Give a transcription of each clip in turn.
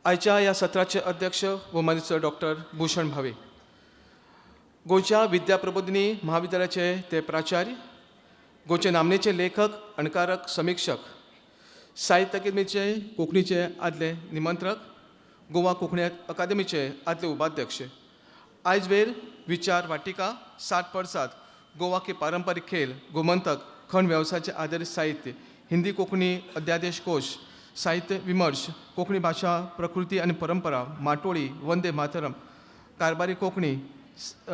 आयच्या ह्या सत्राचे अध्यक्ष भोवमानेस्त डॉक्टर भूषण भावे, गोंयच्या विद्या प्रबोधिनी म्हाविद्यालयाचे ते प्राचार्य, गोंयचे नामनेचे लेखक, अणकारक, समिक्षक, साहित्य अकादेमीचे कोंकणीचे आदले निमंत्रक, गोवा कोंकणी अकादेमीचे आदले उपाध्यक्ष. आयजवेर विचार वाटिका, सात पडसाद, गोवा के पारंपरीक खेल, गोमंतक, खण वेवसायाचे आदारीत साहित्य, हिंदी कोंकणी अध्यादेश कोश, साहित्य विमर्श, कोंकणी भाशा प्रकृती आनी परंपरा, माटोळी, वंदे मातरम, कारबारी कोंकणी,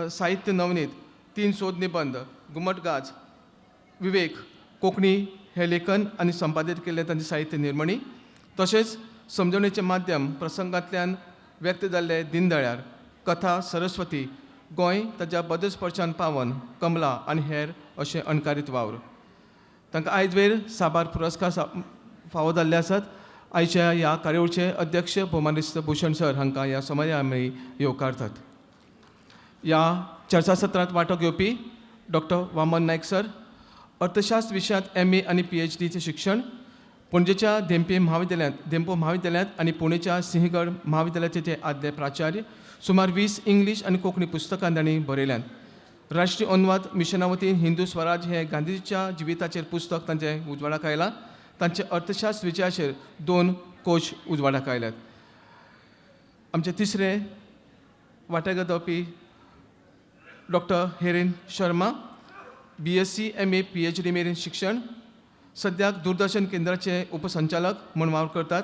साहित्य नवनीत, 3 सोद निबंद, घुमटगाज, विवेक, कोंकणी हें लेखन आनी संपादीत केल्लें तांचें साहित्य निर्मणी, तशेंच समजणेचें माध्यम प्रसंगांतल्यान व्यक्त जाल्ले दिनदयाळ, कथा सरस्वती, गोंय ताच्या बदस्पर्शान पावन, कमला आनी हेर अशें अणकारीत वावर. तांकां आयजवेर साबार पुरस्कार फावो जाल्ले आसात. आयच्या ह्या कार्यावळीचे अध्यक्ष भोवमानेस्त भूषण सर हांकां ह्या समया आमी येवकारतात. ह्या चर्चासत्रांत वांटो घेवपी डॉक्टर वामन नायक सर, अर्थशास्त्र विशयांत एम ए आनी पी एच डीचें शिक्षण, पणजेच्या धेंपो म्हाविद्यालयांत आनी पुणेच्या सिंहगड म्हाविद्यालयाचे ते आदले प्राचार्य. सुमार 20 इंग्लीश आनी कोंकणी पुस्तकां तांणी बरयल्यांत. राष्ट्रीय अनुवाद मिशना वतीन हिंदू स्वराज हें गांधीजीच्या जिविताचेर पुस्तक तांचें उजवाडाक आयलां. तांचे अर्थशास्त्र विशयाचेर 2 कोश उजवाडाक आयल्यात. आमचे तिसरे वांटेकार जावपी doctor Hiren Sharma, B S C, M A, P H D मेरेन शिक्षण, सद्याक दूरदर्शन केंद्राचे उपसंचालक म्हूण वावर करतात.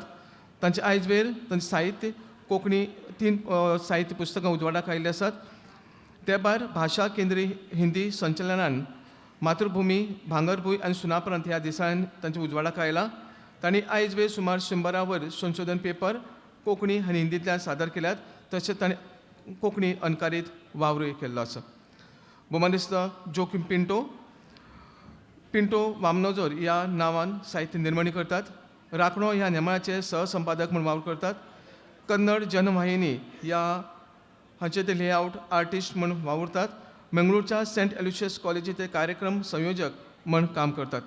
तांचे आयजवेर तांचे साहित्य कोंकणी 3 साहित्य पुस्तकां उजवाडाक आयिल्लीं आसात. ते भायर भाशा केंद्री हिंदी संचलनान मातृभुमी, भांगरभूंय आनी सुनापरांत ह्या दिसाळ्यान तांचे उजवाडाक आयला. तांणी आयजवेर सुमार 100 वयर संशोधन पेपर कोंकणी आनी हिंदींतल्यान सादर केल्यात. तशेंच तांणी कोंकणी अणकारीत वावरूय केल्लो आसा. भोवमानेस्त जोकीम पिंटो, पिंटो वामनोजोर ह्या नांवान साहित्य निर्मणी करतात. राखणो ह्या नेमाळ्याचे सहसंपादक म्हूण वावर करतात. कन्नड जनवाहिनी ह्या हांचे ते लेआवट आर्टिस्ट म्हूण वावुरतात. मंगळूरच्या सेंट एल्युशियस कॉलेजीचे कार्यक्रम संयोजक म्हूण काम करतात.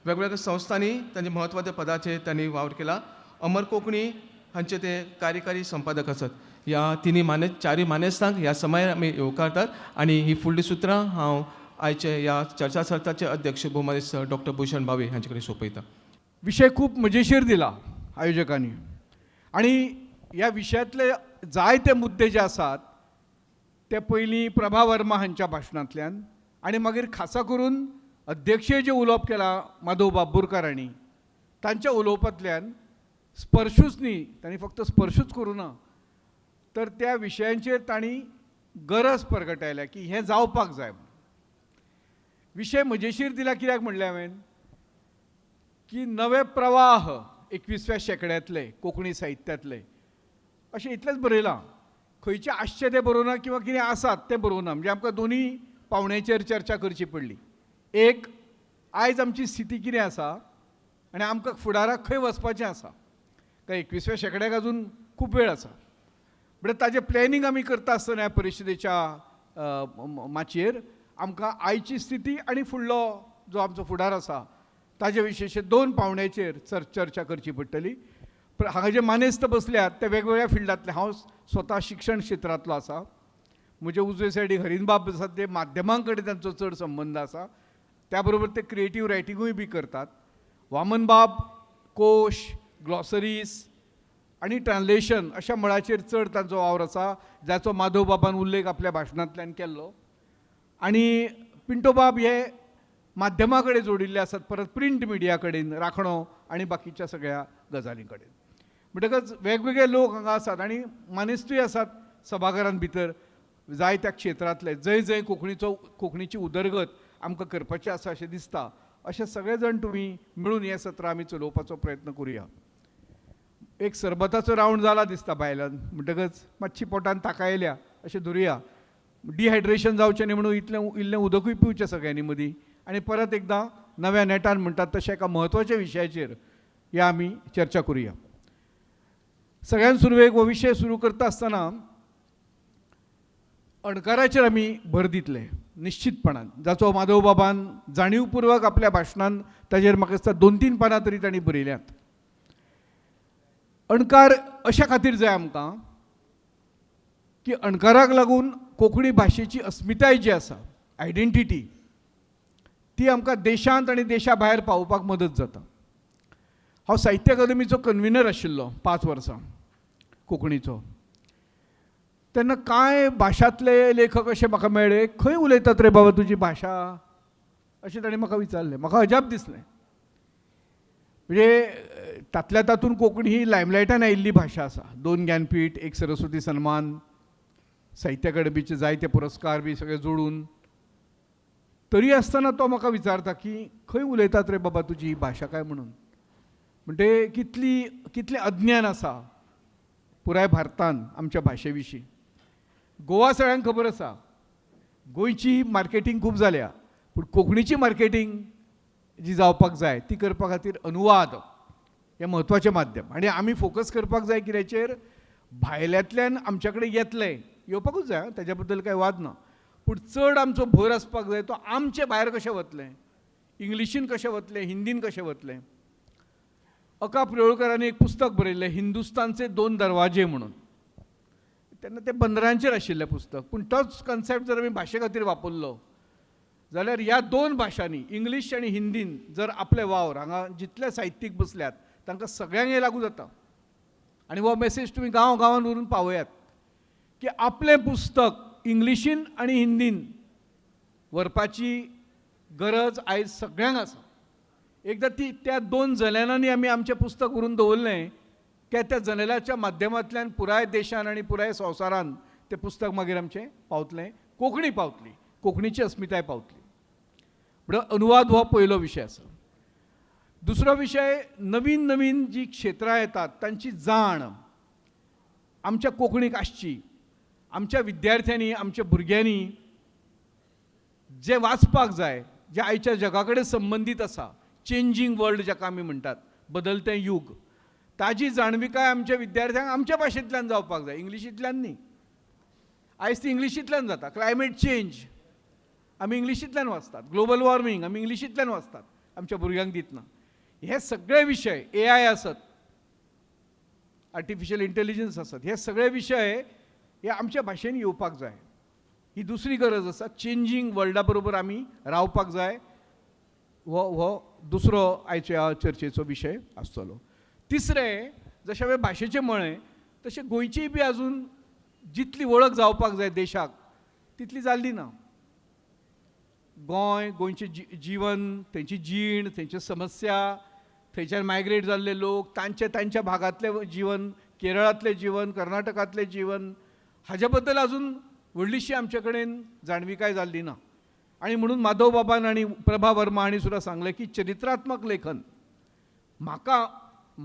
वेगवेगळ्या संस्थांनी तांचे म्हत्वाच्या पदाचेर तांणी वावर केला. अमर कोंकणी हांचे ते कार्यकारी संपादक आसात. ह्या तिनी माने चारूय मानेस्तांक ह्या समयार आमी येवकारतात आनी ही फुडलीं सुत्रां हांव आयचे ह्या चर्चा सर्ताचे अध्यक्ष भोवमानेस्त डॉक्टर भूषण भावे हांचे कडेन सोंपयता. विशय खूब मजेशीर दिला आयोजकांनी आनी ह्या विशयांतले जायते मुद्दे जे आसात ते पयलीं प्रभा वर्मा हांच्या भाशणांतल्यान आनी मागीर खासा करून अध्यक्षीय जें उलोवप केलां माधव बाबुरकार हांणी, तांच्या उलोवपांतल्यान स्पर्शूच न्ही, तांणी फक्त स्पर्शूच करूं ना तर त्या विशयांचेर तांणी गरज परगटायल्या की हें जावपाक जाय. विशय मजेशीर दिला कित्याक म्हणलें हांवें की नवे प्रवाह 21व्या शेंकड्यांतले कोंकणी साहित्यांतले अशें इतलेंच बरयलां. खंयचें आसचें तें बरोवना किंवा कितें आसात तें बरोवना. म्हणजे आमकां दोनूय पावण्याचेर चर्चा करची पडली. एक, आयज आमची स्थिती कितें आसा आनी आमकां फुडाराक खंय वचपाचें आसा. काय 21व्या शेंकड्याक अजून खूब वेळ आसा, म्हणल्यार ताजें प्लॅनिंग आमी करता आसतना ह्या परिशदेच्या माचयेर आमकां आयची स्थिती आनी फुडलो जो आमचो फुडार आसा ताजे विशीं 2 पावण्याचेर चर्चा करची पडटली. हांगा जे मानेस्त बसल्यात ते वेगवेगळ्या फिल्डांतले. हांव स्वता शिक्षण क्षेत्रांतलो आसा. म्हजे उजवे सायडीक हरीनबाब आसात, ते माध्यमां कडेन तांचो चड संबंद आसा. त्या बरोबर ते क्रिएटीव रायटिंगूय बी करतात. वामनबाब कोश, ग्लॉसरीज आनी ट्रान्सलेशन अशा मळाचेर चड तांचो वावर आसा, जाचो माधवबाबान उल्लेख आपल्या भाशणांतल्यान केल्लो. आनी पिंटोबाब हे माध्यमां कडेन जोडिल्ले आसात, परत प्रिंट मिडिया कडेन, राखणो आनी बाकीच्या सगळ्या गजालीं कडेन. म्हणटकच वेगवेगळे लोक हांगा आसात आनी मानेस्तूय आसात सभाघरांत भितर, जायत्या क्षेत्रांतले, जंय जंय कोंकणीची उदरगत आमकां करपाची आसा अशें दिसता, अशें सगळे जाण तुमी मेळून हें सत्र आमी चलोवपाचो प्रयत्न करुया. एक सरबताचो रावंड जाला दिसता बायलान, म्हणटकच मातशी पोटान ताकायल्या अशें धरुया. डिहायड्रेशन जावचें न्ही म्हणून इतलें इल्लें उदकूय पिवचें सगळ्यांनी मदीं आनी परत एकदां नव्या नेटान म्हणटात तशें एका म्हत्वाच्या विशयाचेर ह्या आमी चर्चा करुया. सगळ्यान सुरवेक हो विशय सुरू करता आसतना अणकाराचेर आमी भर दितले निश्चितपणान, जाचो माधवबाबान जाणीवपूर्वक आपल्या भाशणान ताजेर म्हाका दिसता 2-3 पानां तरी तांणी बरयल्यात. अणकार अशा खातीर जाय आमकां की अणकाराक लागून कोंकणी भाशेची अस्मिताय जी आसा, आयडेंटिटी, ती आमकां देशांत आनी देशा भायर पावोवपाक मदत जाता. हांव साहित्य अकादमीचो कन्विनर आशिल्लो 5 वर्सां कोंकणीचो. तेन्ना कांय भाशांतले लेखक अशे म्हाका मेळ्ळे, खंय उलयतात रे बाबा तुजी भाशा, अशें ताणें म्हाका विचारलें. म्हाका अजाप दिसलें. म्हणजे तातल्या तातूंत कोंकणी ही लायमलायटान आयिल्ली भाशा आसा. 2 ज्ञानपीठ, 1 सरस्वती सन्मान, साहित्य अकादमीचे जायते पुरस्कार बी सगळे जोडून, तरी आसतना तो म्हाका विचारता की खंय उलयतात रे बाबा तुजी ही भाशा काय म्हणून. म्हणजे कितली कितलें अज्ञान आसा पुराय भारतान आमच्या भाशे विशीं. गोवा सगळ्यांक खबर आसा, गोंयची मार्केटींग खूब जाल्या, पूण कोंकणीची मार्केटींग जी जावपाक जाय ती करपा खातीर अनुवाद हें म्हत्वाचें माध्यम. आनी आमी फोकस करपाक जाय कित्याचेर, भायल्यांतल्यान आमच्या कडेन येतलें, येवपाकूच जाय, ताच्या बद्दल कांय वाद ना, पूण चड आमचो भर आसपाक जाय तो आमचे भायर कशें वतलें, इंग्लिशीन कशें वतलें, हिंदीन कशें वतलें. अका प्रियोळकरांनी एक पुस्तक बरयल्लें, हिंदुस्तानचे 2 दरवाजे म्हणून. तेन्ना तें बंदरांचेर आशिल्लें पुस्तक, पूण तोच कन्सेप्ट जर आमी भाशे खातीर वापरलो जाल्यार ह्या 2 भाशांनी, इंग्लीश आनी हिंदीन, जर आपले वावर हांगा जितले साहित्यीक बसल्यात तांकां सगळ्यांक हें लागू जाता. आनी हो मेसेज तुमी गांव गांवान व्हरून पावयात की आपलें पुस्तक इंग्लिशीन आनी हिंदीन व्हरपाची गरज आयज सगळ्यांक आसा. एकदां ती त्या 2 जनेलांनी आमी आमचें पुस्तक व्हरून दवरलें की त्या जनेलाच्या माध्यमांतल्यान पुराय देशान आनी पुराय संवसारान तें पुस्तक मागीर आमचें पावतलें, कोंकणी पावतली, कोंकणीची अस्मिताय पावतली. म्हणून अनुवाद हो पयलो विशय आसा. दुसरो विशय, नवीन नवीन जी क्षेत्रां येतात तांची जाण आमच्या कोंकणीक आसची. आमच्या विद्यार्थ्यांनी, आमच्या भुरग्यांनी जें वाचपाक जाय, जें आयच्या जगा कडेन संबंदीत आसा, चेंजींग वर्ल्ड जाका आमी म्हणटात, बदलतें यूग, ताजी जाणविकाय आमच्या विद्यार्थ्यांक आमच्या भाशेंतल्यान जावपाक जाय, इंग्लिशींतल्यान न्ही. आयज ती इंग्लिशींतल्यान जाता. क्लायमेट चेंज आमी इंग्लिशींतल्यान वाचतात, ग्लोबल वॉर्मींग आमी इंग्लिशींतल्यान वाचतात आमच्या भुरग्यांक दितना. हे सगळे विशय, AI आसत, आर्टिफिशियल इंटेलिजन्स आसत, हे सगळे विशय हे आमच्या भाशेन येवपाक जाय. ही दुसरी गरज आसा. चेंजींग वर्ल्डा बरोबर आमी रावपाक जाय, हो हो दुसरो आयच्या चर्चेचो विशय आसतलो. तिसरें, जशें हांवें भाशेचें म्हळें तशें गोंयचीय बी अजून जितली वळख जावपाक जाय देशाक तितली जाल्ली ना. गोंय, गोंयचें जिवन, थंयची जीण, थंयच्यो समस्या, थंयच्यान मायग्रेट जाल्ले लोक, तांचे तांच्या भागांतलें जिवन, केरळांतलें जिवन, कर्नाटकांतलें जिवन, हाज्या बद्दल अजून व्हडलीशी आमचे कडेन जाणविकाय जाल्ली ना. आनी म्हणून माधव बाबान आनी प्रभा वर्मा हांणी सुद्दां सांगलें की चरित्रात्मक लेखन म्हाका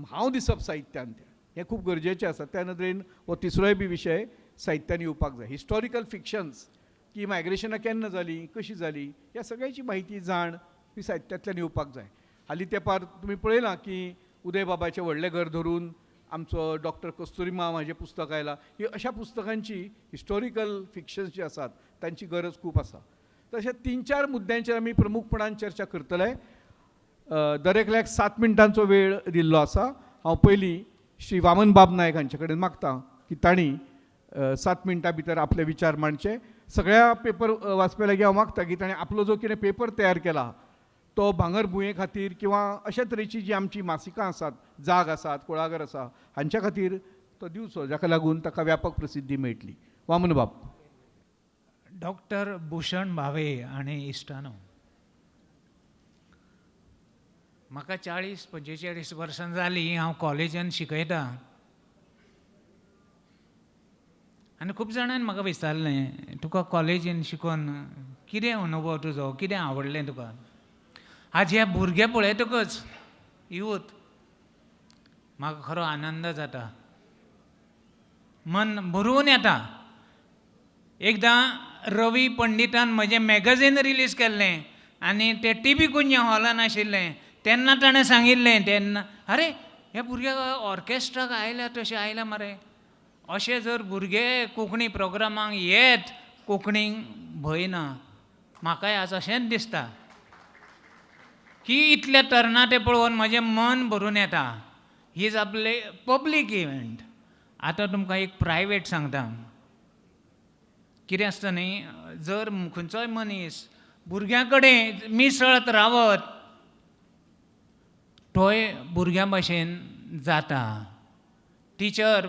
हांव दिसप साहित्यांत हें खूब गरजेचें आसा. त्या नदरेन हो तिसरोय बी विशय साहित्यान येवपाक जाय. हिस्टॉरिकल फिक्शन्स की मायग्रेशनां केन्ना जालीं, कशीं जालीं, ह्या सगळ्याची म्हायती, जाण ही साहित्यांतल्यान येवपाक जाय. हालीं तेंपार तुमी पळयलां की उदय बाबाचें व्हडलें घर धरून आमचो डॉक्टर कस्तुरी माम हाजें पुस्तक आयलां. ही अशा पुस्तकांची हिस्टॉरिकल फिक्शन्स जी आसात तांची गरज खूब आसा. तशें 3-4 मुद्द्यांचेर आमी प्रमुखपणान चर्चा करतले. दर एकल्याक 7 मिनटांचो वेळ दिल्लो आसा. हांव पयलीं श्री वामन बाब नायक हांचे कडेन मागता की तांणी 7 मिनटां भितर आपले विचार मांडचे. सगळ्या पेपर वाचप्या लागीं हांव मागता की ताणें आपलो जो कितें पेपर तयार केला तो भांगर भुंये खातीर किंवा अशा तरेची जी आमची मासिकां आसात, जाग आसात, कुळागर आसा, हांच्या खातीर तो दिवचो, जाका लागून ताका व्यापक प्रसिद्धी मेळटली. वामन बाब. डॉक्टर भूषण भावे आनी इश्टानो, म्हाका 40-45 वर्सां जालीं हांव कॉलेजान शिकयतां आनी खूब जाणांनी म्हाका विचारलें, तुका कॉलेजीन शिकोवन कितें अनुभव तुजो, कितें आवडलें तुका? आज हे भुरगे पळयतकच यूथ म्हाका खरो आनंद जाता, मन भरून येता. एकदां रवी पंडितान म्हजें मॅगझीन रिलीज केल्लें आनी तें टी बी कुंज हॉलान आशिल्लें तेन्ना ताणें सांगिल्लें तेन्ना, अरे हे भुरगे ऑर्केस्ट्राक आयल्या तशें आयल्या मरे, अशें जर भुरगे कोंकणी प्रोग्रामांक येत कोंकणीक भंय ना. म्हाकाय आज अशेंच दिसता की इतले तरणाटे पळोवन म्हजें मन भरून येता. ही आपले पब्लीक इव्हेंट. आतां तुमकां एक प्रायवेट सांगता. कितें आसता न्ही, जर खंयचोय मनीस भुरग्यां कडेन मिसळत रावत तोय भुरग्यां भाशेन जाता. टिचर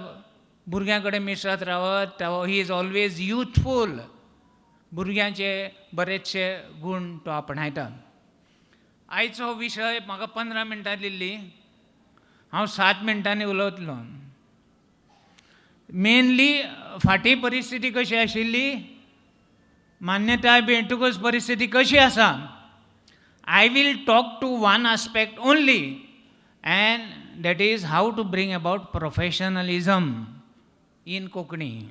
भुरग्यां कडेन मिसळत रावत he is always youthful. भुरग्यांचे बरेचशे गूण तो आपणायता. आयचो विशय म्हाका 15 मिनटां दिल्ली, हांव 7 मिनटांनी उलयतलो. मेनली फाटीं परिस्थिती कशी आशिल्ली, मान्यताय मेळटकूच परिस्थिती कशी आसा. I will talk to one aspect only, and that is how to bring about professionalism in Konkani.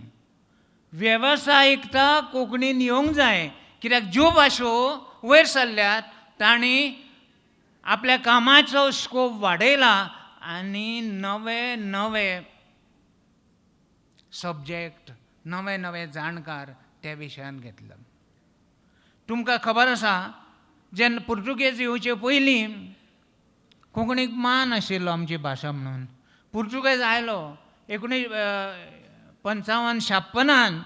वेवसायिकता कोंकणीन येवंक जाय, कित्याक ज्यो भाशो वयर सरल्यात तांणी आपल्या कामाचो स्कोप वाडयला आनी नवे नवे सब्जेक्ट, नवे नवे जाणकार त्या विशयान घेतले. तुमकां खबर आसा, जेन्ना पुर्तुगेज येवचे पयलीं कोंकणीक मान आशिल्लो आमची भाशा म्हणून. पुर्तुगेज आयलो 1955 56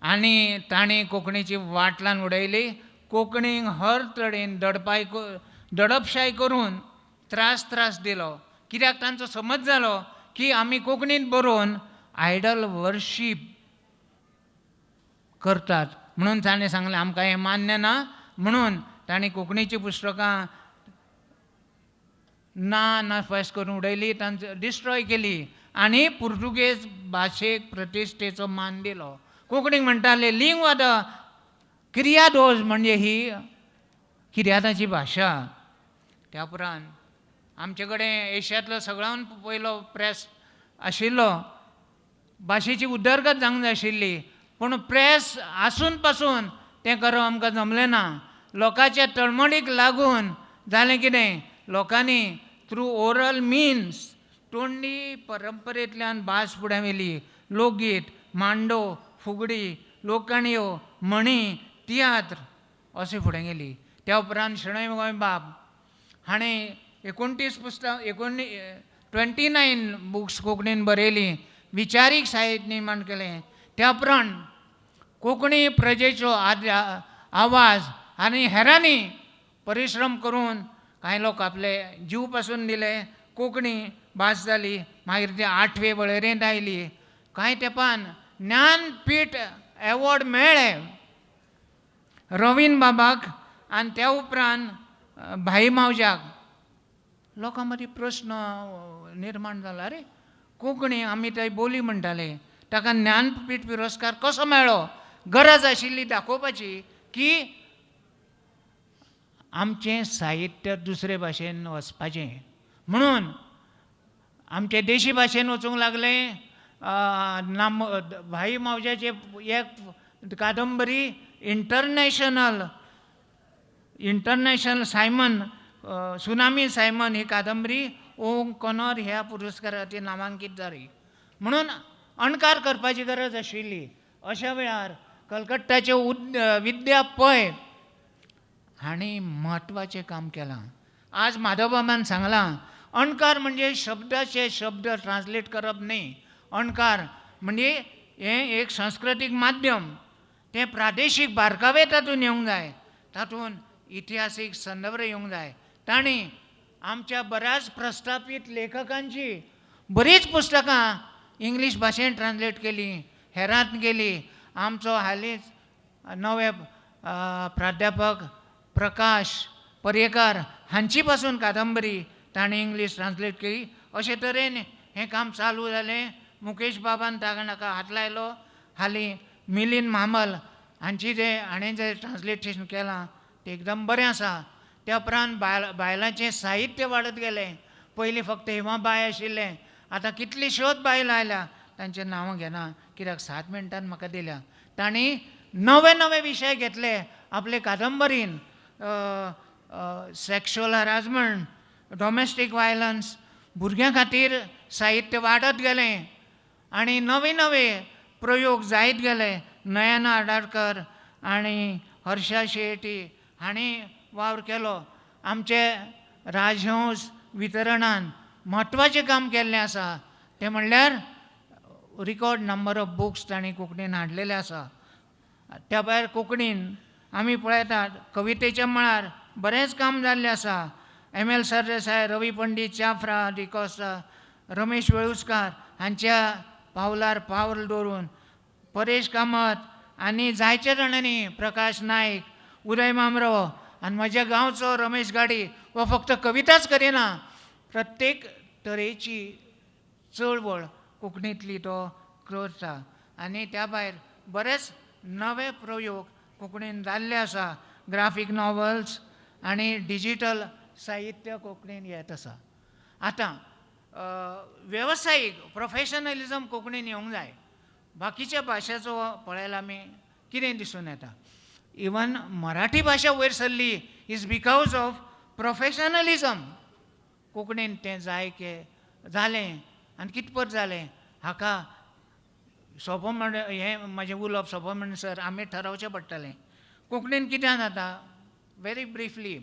आनी तांणी कोंकणीची वाट लावन उडयली. कोंकणीक हर तरेन दडपशाय करून त्रास दिलो. कित्याक तांचो समज जालो की आमी कोंकणींत बरोवन आयडल वर्शीप करतात म्हणून ताणें सांगलें आमकां हें मान्य ना, म्हणून तांणी कोंकणीचीं पुस्तकां ना नाफास करून उडयली, तांचो डिस्ट्रॉय केली आनी पुर्तुगेज भाशेक प्रतिश्ठेचो मान दिलो. कोंकणीक म्हणटाले लिंग्वा the क्रियादोज, म्हणजे ही किर्यादाची भाशा. त्या उपरांत आमचे कडेन एशियांतलो सगळ्यान पयलो प्रेस आशिल्लो, भाशेची उदरगत जावंक जाय आशिल्ली, पूण प्रेस आसून पासून तें करप आमकां जमलें ना. लोकांच्या तळमळीक लागून जालें कितें, लोकांनी थ्रू ओरल मिन्स तोंडी परंपरेंतल्यान भास फुडें व्हेली. लोकगीत, मांडो, फुगडी, लोककाणयो, म्हणी, तियात्र अशें फुडें गेली. त्या उपरांत शणै गोंयबाब हाणें 29 पुस्तकां 29 बुक्स कोंकणीन बरयलीं, विचारीक साहित्य निर्माण केलें. त्या उपरांत कोंकणी प्रजेचो आवाज आनी हेरांनी परिश्रम करून कांय लोक आपले जीव पासून दिले, कोंकणी भास जाली. मागीर ती 8वे वळेरेंत आयली. कांय तेंपान ज्ञानपीठ एवॉर्ड मेळ्ळें रवीन बाबाक आनी त्या उपरांत भाई मावज्याक. लोकां मदीं प्रस्न निर्माण जाला, अरे कोंकणी आमी थंय बोली म्हणटाले, ताका ज्ञानपीठ पुरस्कार कसो मेळ्ळो? गरज आशिल्ली दाखोवपाची की आमचें साहित्य दुसरे भाशेन वचपाचें म्हणून आमचे देशी भाशेन वचूंक लागलें. नाम भाई मावज्याचे एक कादंबरी इंटरनॅशनल सायमन, सुनामी सायमन ही कादंबरी ओम कॉनर ह्या पुरस्काराचेर नामांकीत जाली. म्हणून अणकार करपाची गरज आशिल्ली. अशा वेळार कलकत्ताचे विद्या पै हांणी म्हत्वाचें काम केलां. आज माधवबाबान सांगलां, अणकार म्हणजे शब्दाचे शब्द ट्रान्सलेट करप न्ही, अणकार म्हणजे हें एक सांस्कृतीक माध्यम, तें प्रादेशीक बारकावे तातूंत येवंक जाय, तातूंत इतिहासीक संदर्भ येवंक जाय. तांणी आमच्या बऱ्याच प्रस्थापीत लेखकांची बरीच पुस्तकां इंग्लीश भाशेन ट्रान्सलेट केली, हेरांत गेली. आमचो हालींच नवे प्राध्यापक प्रकाश पर्येकार हांची पासून कादंबरी ताणें इंग्लीश ट्रान्सलेट केली. अशे तरेन हें काम चालू जालें. मुकेश बाबान ताका हात लायलो. हालीं मिलीन म्हामल हांची जे हाणें जें ट्रान्सलेशन केलां तें एकदम बरें आसा. त्या उपरांत बायलांचें साहित्य वाडत गेलें. पयलीं फक्त हेमा बाय आशिल्लें, आतां कितलीश्योच बायलां आयल्या, तांचें नांवां घेना कित्याक 7 मिनटान म्हाका दिल्या. तांणी नवे नवे विशय घेतले आपले कादंबरीन, सॅक्शुअल हरासमेंट, डॉमेस्टीक वायलन्स, भुरग्यां खातीर साहित्य वाडत गेलें आनी नवे नवे प्रयोग जायत गेले. नयना आडारकर आनी हर्षा शेटी हांणी वावर केलो. आमचे राजहंस वितरणान म्हत्वाचें काम केल्लें आसा तें म्हणल्यार रिकॉर्ड नंबर ऑफ बुक्स तांणी कोंकणीन हाडलेले आसा. त्या भायर कोंकणीन आमी पळयतात कवितेच्या मळार बरेंच काम जाल्लें आसा. एम एल सरदेसाय, रवी पंडीत, चाफ्रा डिकोस्ता, रमेश वेळुस्कार हांच्या पावलार पावल दवरून परेश कामत आनी जायते जाणांनी, प्रकाश नायक, उदय म्हांबरो आनी म्हज्या गांवचो रमेश गाडी हो फक्त कविताच करिना, प्रत्येक तरेची चळवळ कोंकणींतली तो करता. आनी त्या भायर बरेच नवे प्रयोग कोंकणीन जाल्ले आसा. ग्राफीक नॉवल्स आनी डिजीटल साहित्य कोंकणीन येत आसा. आतां वेवसायीक प्रोफेशनलिजम कोंकणीन येवंक जाय. बाकीच्या भाशेचो पळयल्यार आमी कितें दिसून येता, इवन मराठी भाशा वयर सरली is because of professionalism. कोंकणीन तें जाय के जालें आनी कितपत जालें हाका सोंपो म्हण हें म्हाजें उलोवप सोंपो म्हणसर आमी थारावचें पडटलें. कोंकणीन कितें जाता वेरी ब्रिफली,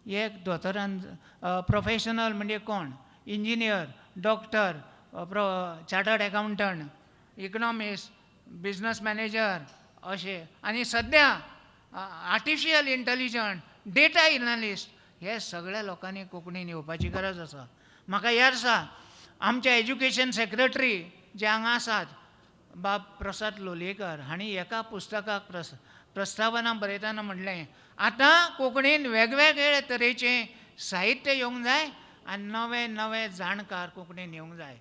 एक दोतोरान प्रोफेशनल म्हणजे कोण, engineer, doctor, chartered accountant, economist, business manager अशें, आनी सद्या आर्टिफिशियल इंटेलिजंट, डेटा एनालिस्ट हे सगळ्या लोकांनी कोंकणीन येवपाची गरज आसा. म्हाका याद आसा आमचे एज्युकेशन सेक्रेटरी जे हांगा आसात बाब प्रसाद लोलयेकर हांणी एका पुस्तकाक प्रस्तावना बरयतना म्हणलें आतां कोंकणीन वेगवेगळे तरेचें साहित्य येवंक जाय आनी नवे नवे जाणकार कोंकणीन येवंक जाय.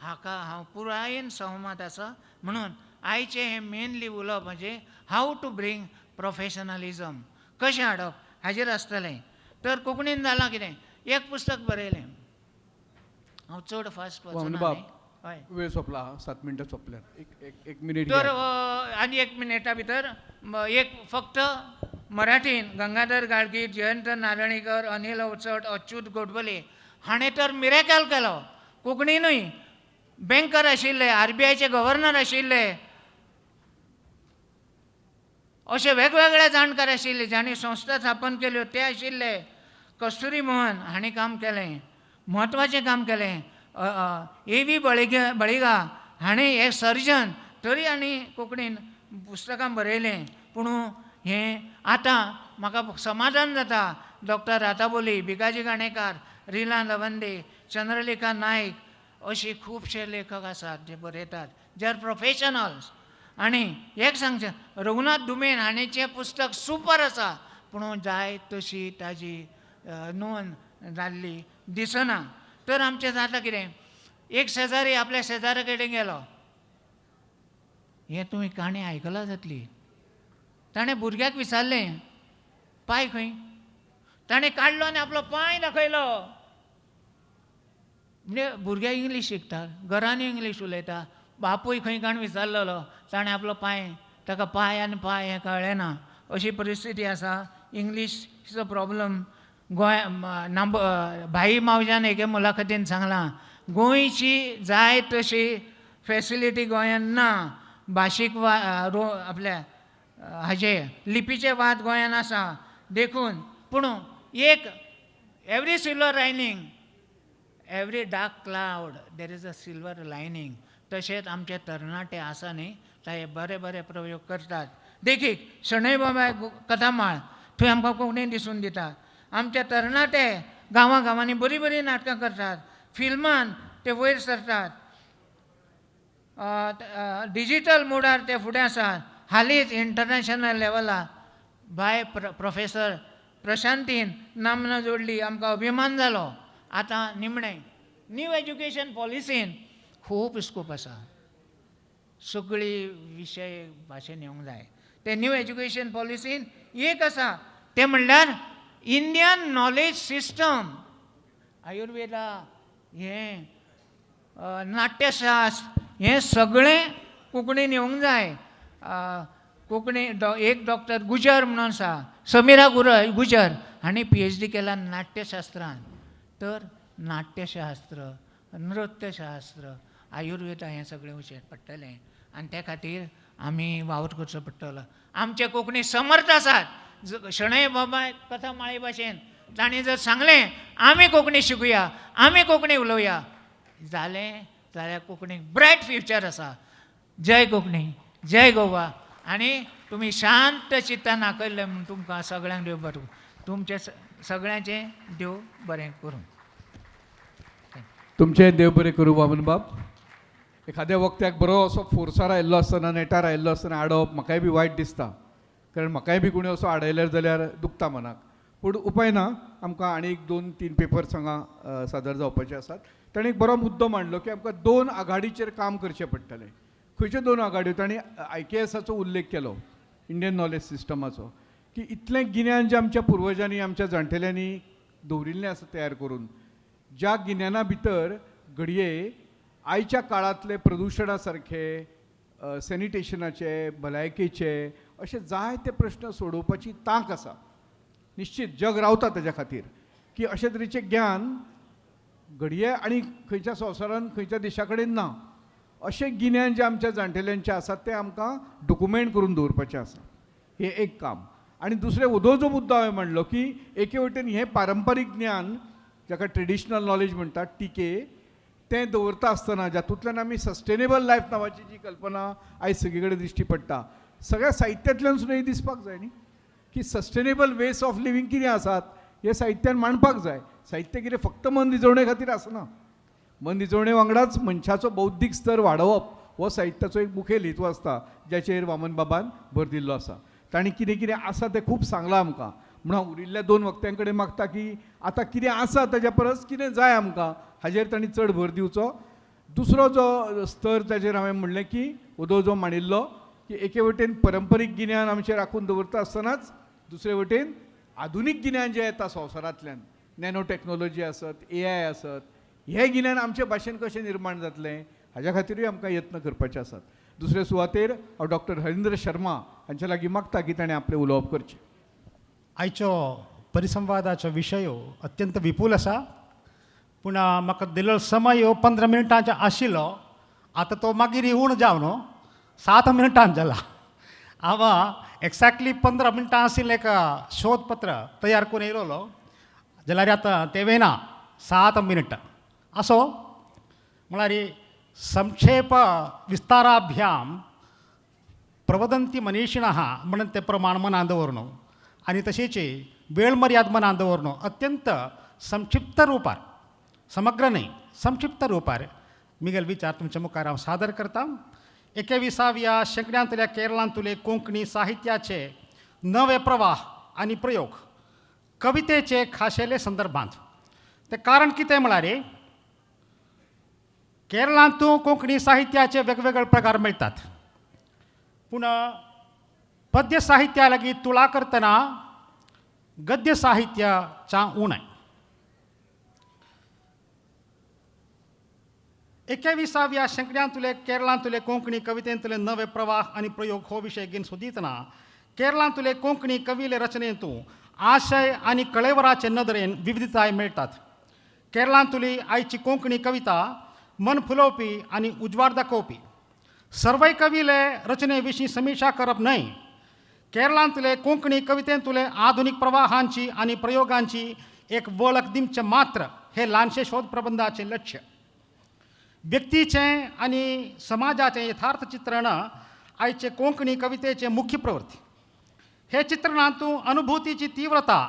हाका हांव पुरायेन सहमत आसा. म्हणून आयचें हें मेनली उलोवप म्हणजे how to bring professionalism कशें हाडप हाजेर आसतलें. तर कोंकणीन जालां कितें, एक पुस्तक बरयलें, हांव चड फास्ट वचना. हय, वेळ सोंपला, 7 मिनटां सोंपल्यात, एक मिनीट. तर आनी 1 मिनटा भितर एक फक्त मराठीन गंगाधर गाडगीळ, जयंत नारळीकर, अनिल अवचट, अच्युत गोडबोले हाणें तर मिरेकल केलो. कोंकणीनूय बँकर आशिल्ले, आरबीआयचे गव्हर्नर आशिल्ले, अशे वेगवेगळे जाणकार आशिल्ले जांणी संस्था स्थापन केल्यो ते आशिल्ले. कस्तुरी मोहन हांणी काम केलें, म्हत्वाचें काम केलें. ए वी बळिगा हाणें हे सर्जन तरी हांणी कोंकणीन पुस्तकां बरयलें. पूण हें आतां म्हाका समाधान जाता, डॉक्टर राताबोली, भिकाजी घाणेकार, रिला लवंदे, चंद्रलेखा नायक अशे खुबशे लेखक आसात जे बरयतात, जे are professionals. आनी एक सांगचें, रघुनाथ दुमेन हाणें पुस्तक सुपर आसा, पूण जाय तशी ताजी नोंद जाल्ली दिसना. तर आमचें जाता कितें, एक शेजारी आपल्या शेजाऱ्या कडेन गेलो, हें तुवें काणी आयकलां जातली. ताणें भुरग्याक विचारलें पांय खंय, ताणें काडलो आनी आपलो पांय दाखयलो. म्हणजे भुरग्याक इंग्लीश शिकता, घरांनी इंग्लीश उलयता, बापूय खंय काण विचारलेलो, ताणें आपलो पांय, ताका पांय आनी पांय हें कळ्ळें ना, अशी परिस्थिती आसा. इंग्लीशचो प्रॉब्लम गोंय नांब भाई मावज्यान एके मुलाखतीन सांगलां, गोंयची जाय तशी फेसिलिटी गोंयान ना, भाशीक वा रो आपल्या हाजे लिपीचे वाद गोंयान आसा देखून. पूण एक every silver lining, every dark cloud there is a silver lining. तशेंच आमचे तरणाटे आसा न्ही, ते बरे बरे प्रयोग करतात. देखीक शणै बाबा कथामाळ थंय आमकां कोंकणी दिसून दिता. आमचे तरणाटे गांवां गांवांनी बरीं बरीं नाटकां करतात, फिल्मान ते वयर सरतात, डिजीटल मोडार ते फुडें आसात. हालींच इंटरनॅशनल लेवलार बाय प्रोफेसर प्रशांतीन नामना जोडली, आमकां अभिमान जालो. आतां निमणें न्यू एज्युकेशन पॉलिसीन खूब स्कोप आसा, सगळी विशय भाशेन येवंक जाय. ते न्यू एज्युकेशन पॉलिसीन एक आसा तें म्हणल्यार इंडियन नॉलेज सिस्टम, आयुर्वेदा, हें नाट्यशास्त्र, हें सगळें कोंकणीन येवंक जाय. कोंकणी एक डॉक्टर गुजर म्हणून आसा, समिरा गुजर हांणी PhD केला नाट्यशास्त्रान. तर नाट्यशास्त्र, नृत्यशास्त्र, आयुर्वेदा हें सगळें वचचें पडटलें आनी त्या खातीर आमी वावर करचो पडटलो. आमचे कोंकणी समर्थ आसात, शणै बाबा कथा माळे भाशेन तांणी जर सांगलें आमी कोंकणी शिकुया, आमी कोंकणी उलोवया, जालें जाल्यार कोंकणीक ब्रायट फ्युचर आसा. जय कोंकणी, जय गोवा. आनी तुमी शांत चित्तान आकयल्लें म्हूण तुमकां सगळ्यांक देव बरें, तुमचें सगळ्यांचें देव बरें करूं. तुमचें देव बरें करूं वामनबाब. एखाद्या वक्त्याक बरो असो फोर्सार आयिल्लो आसतना, नेटार आयिल्लो आसतना आडोवप म्हाकाय बी वायट दिसता, कारण म्हाकाय बी कोणी असो आडयल्यार जाल्यार दुखता मनाक. पूण उपाय ना, आमकां आनी एक 2-3 पेपर्स हांगा सादर जावपाचे आसात. ताणें एक बरो मुद्दो मांडलो की आमकां 2 आघाडीचेर काम करचें पडटलें. खंयच्यो 2 आघाड्यो? ताणें IKSाचो उल्लेख केलो, इंडियन नॉलेज सिस्टमाचो, की इतलें गिन्यान जें आमच्या पुर्वजांनी, आमच्या जाणटेल्यांनी दवरिल्लें आसा तयार करून, ज्या गिन्याना भितर घडये आयच्या काळांतले प्रदुशणा सारखे, सॅनिटेशनाचे, भलायकेचे अशे जायते प्रश्न सोडोवपाची तांक आसा. निश्चित जग रावता तेज्या खातीर की अशे तरेचें ज्ञान घडये आनी खंयच्या संवसारान खंयच्या देशा कडेन ना. अशें गिन्यान जें आमच्या जाणटेल्यांचें आसा तें आमकां डॉक्युमेंट करून दवरपाचें आसा. हें एक काम. आनी दुसरें उदो जो मुद्दो हांवें मांडलो की एके वटेन हें पारंपारीक ज्ञान जाका ट्रेडिशनल नॉलेज म्हणटात, टिके, तें दवरता आसतना जातूंतल्यान आमी सस्टेनेबल लायफ नांवाची जी कल्पना आयज सगळे कडेन दिश्टी पडटा, सगळ्या साहित्यांतल्यान सुद्दां ही दिसपाक जाय न्ही की सस्टेनेबल वेज ऑफ लिवींग कितें आसात हें साहित्यान मांडपाक जाय. साहित्य कितें फक्त मन रिजवणे खातीर आसना, मन रिजवणे वांगडाच मनशाचो बौद्धीक स्तर वाडोवप हो साहित्याचो एक मुखेल हेतू आसता, ज्याचेर वामनबाबान भर दिल्लो आसा. तांणी कितें कितें आसा तें खूब सांगलां आमकां. म्हणून हांव उरिल्ल्या 2 वक्त्यां कडेन मागता की आतां कितें आसा ताज्या परस कितें जाय आमकां हाजेर तांणी चड भर दिवचो. दुसरो जो स्तर ताजेर हांवें म्हणलें की उदो जो मांडिल्लो की एके वटेन परंपरीक गिन्यान आमचें राखून दवरता आसतनाच दुसरे वटेन आधुनीक गिन्यान जें येता संवसारांतल्यान, नॅनो टॅक्नोलॉजी आसत, AI आसत, हें गिन्यान आमचे भाशेन कशें निर्माण जातलें हाज्या खातीरूय आमकां यत्न करपाचे आसात. दुसरे सुवातेर हांव डॉक्टर हरिंद्र शर्मा हांच्या लागीं मागता की ताणें आपलें उलोवप करचें. आयचो परिसंवादाचो विशय अत्यंत विपूल आसा, पूण म्हाका दिल्लो समय 15 मिनटांचो आशिल्लो, आतां तो मागीर उणो जावन 7 मिनटां जाला. हांव एक्झॅक्टली 15 मिनटां आशिल्लें एक शोधपत्र तयार करून येयलोलो, जाल्यार आतां तें वेना 7 मिनट असो. म्हळ्यार संक्षेप विस्ताराभ्याम प्रवदंती मनीषिणः म्हणून ते प्रमाण मनान दवरून आनी तशेंच वेळ मर्याद मनान दवरून अत्यंत संक्षिप्त रुपार, समग्र न्हय, संक्षिप्त रुपार मिगेल विचार तुमच्या मुखार हांव सादर करता. 21व्या शेंकड्यांतल्या केरळांतले कोंकणी साहित्याचे नवे प्रवाह आनी प्रयोग कवितेचे खाशेले संदर्भांत. तें कारण कितें म्हळ्यार केरळांतू कोंकणी साहित्याचे वेगवेगळे प्रकार मेळटात, पूण पद्य साहित्या लागीं तुळा करतना गद्य साहित्याच्या उणें. 21व्या शेंकड्यांतले केरळांतले कोंकणी कवितेंतले नवे प्रवाह आनी प्रयोग हो विशय घेवन सोदितना केरळांतले कोंकणी कविले रचनेंतू आशय आनी कळेवराचे नदरेन विविधताय मेळटात. केरळांतली आयची कोंकणी कविता मन फुलोवपी आनी उजवाड दाखोवपी. सर्वय कविले रचने विशीं समिक्षा करप न्हय, केरळांतले कोंकणी कवितेंतले आधुनीक प्रवाहांची आनी प्रयोगांची एक वळख दिवचें मात्र हे ल्हानशे शोध प्रबंधाचें लक्ष्य. व्यक्तीचें आनी समाजाचें यथार्थ चित्रण आयचे कोंकणी कवितेचें मुख्य प्रवृत्ती. हे चित्रणांतू अनुभूतीची तीव्रता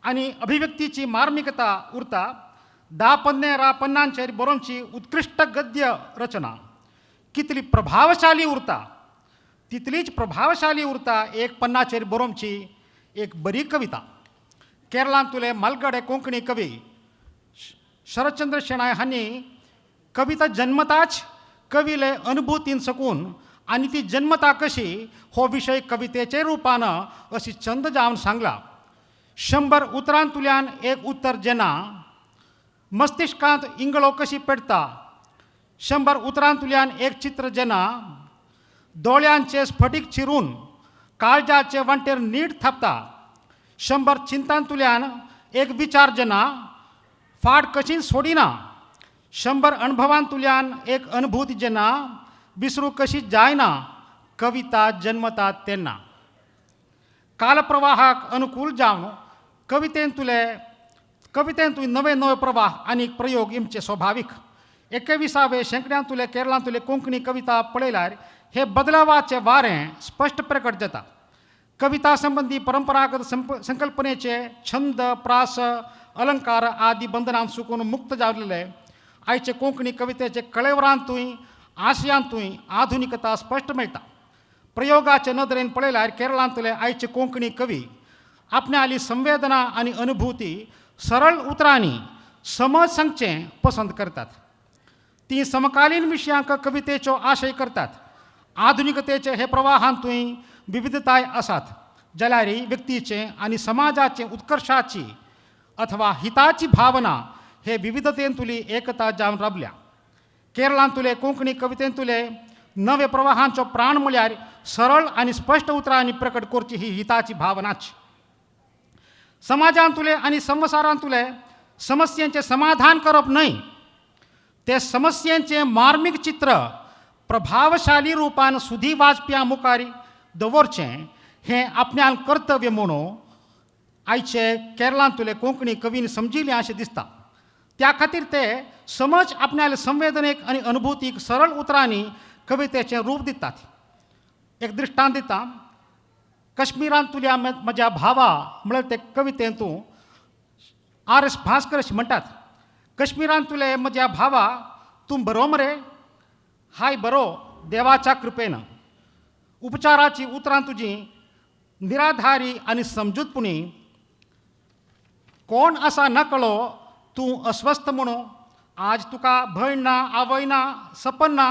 आनी अभिव्यक्तीची मार्मिकता उरता. 10 पन्ने रा पन्नांचेर बरोवची उत्कृश्ट गद्य रचना कितली प्रभावशाली उरता तितलीच प्रभावशाली उरता एक पन्नाचेर बरोवची एक बरी कविता. केरळांतले मालगडे कोंकणी कवी शरदचंद्र शेणाय हांणी कविता जन्मताच कविले अनुभूतीन सकून आनी ती जन्मता कशी हो विशय कवितेचे रुपान अशी छंद जावन सांगला. 100 उतरांतल्यान एक उतर जेन्ना मस्तिष्कांत इंगळो कशी पेटता, 100 उतरांतल्यान एक चित्र जेन्ना दोळ्यांचे स्फटीक चिरून काळजाचे वांटेर नीट थापता, 100 चिंतांतल्यान एक विचार जेन्ना फाट कशी सोडिना, 100 अणभवांतल्यान एक अनुभूती जेन्ना विसरू कशी जायना, कविता जन्मता तेन्ना. कालप्रवाहाक अनुकूल जावन कवितेंतुले कवितेंतूय नवे नवे प्रवाह आनी प्रयोग इमचे स्वभावीक. 21व्या शेंकड्यांतुले केरळांतुले कोंकणी कविता पळयल्यार हे बदलावाचे वारें स्पश्ट प्रकट जाता. कविता संबंदी परंपरागत संकल्पनेचे छंद, प्रास, अलंकार आदी बंधनां सुकून मुक्त जाल्ले आयचे कोंकणी कवितेचे कळेवरांतूय आशयांतूय आधुनिकता स्पश्ट मेळटा. प्रयोगाचे नदरेन पळयल्यार केरळांतले आयचे कोंकणी कवी आपणाली संवेदना आनी अनुभूती सरळ उतरांनी समज सांगचें पसंत करतात. ती समकालीन विशयांक कवितेचो आशय करतात. आधुनिकतेचे हे प्रवाहांतूय विविधताय आसात जाल्यार व्यक्तीचे आनी समाजाचे उत्कर्शाची अथवा हिताची भावना हे विविधतेंतुली एकता जावन राबल्या. केरळांतुले कोंकणी कवितेंतुले नवे प्रवाहांचो प्राण म्हळ्यार सरळ आनी स्पश्ट उतरांनी प्रकट करची ही हिताची भावनाच. समाजांतुले आनी संवसारांतुले समस्यांचें समाधान करप न्हय, ते समस्यांचें मार्मीक चित्र प्रभावशाली रुपान सुधी वाचप्यां मुखार दवरचें हें आपल्यान कर्तव्य म्हणून आयचे केरळांतुले कोंकणी कवीन समजिलें अशें दिसता. त्या खातीर ते समज आपणाले संवेदनेक आनी अनुभूतीक सरळ उतरांनी कवितेचें रूप दितात. एक दृश्टांत दिता. कश्मीरांतुल्या म्हज्या भावा म्हळ्यार ते कवितेंतू आर.एस. भास्कर अशें म्हणटात, कश्मीरांतुले म्हज्या भावा तूं बरो मरे? हाय बरो देवाच्या कृपेन. उपचाराची उतरां तुजी निराधारी आनी समजूतपुणी. कोण आसा नकळो तूं अस्वस्थ म्हणून. आज तुका भयण ना, आवय ना, सपन ना.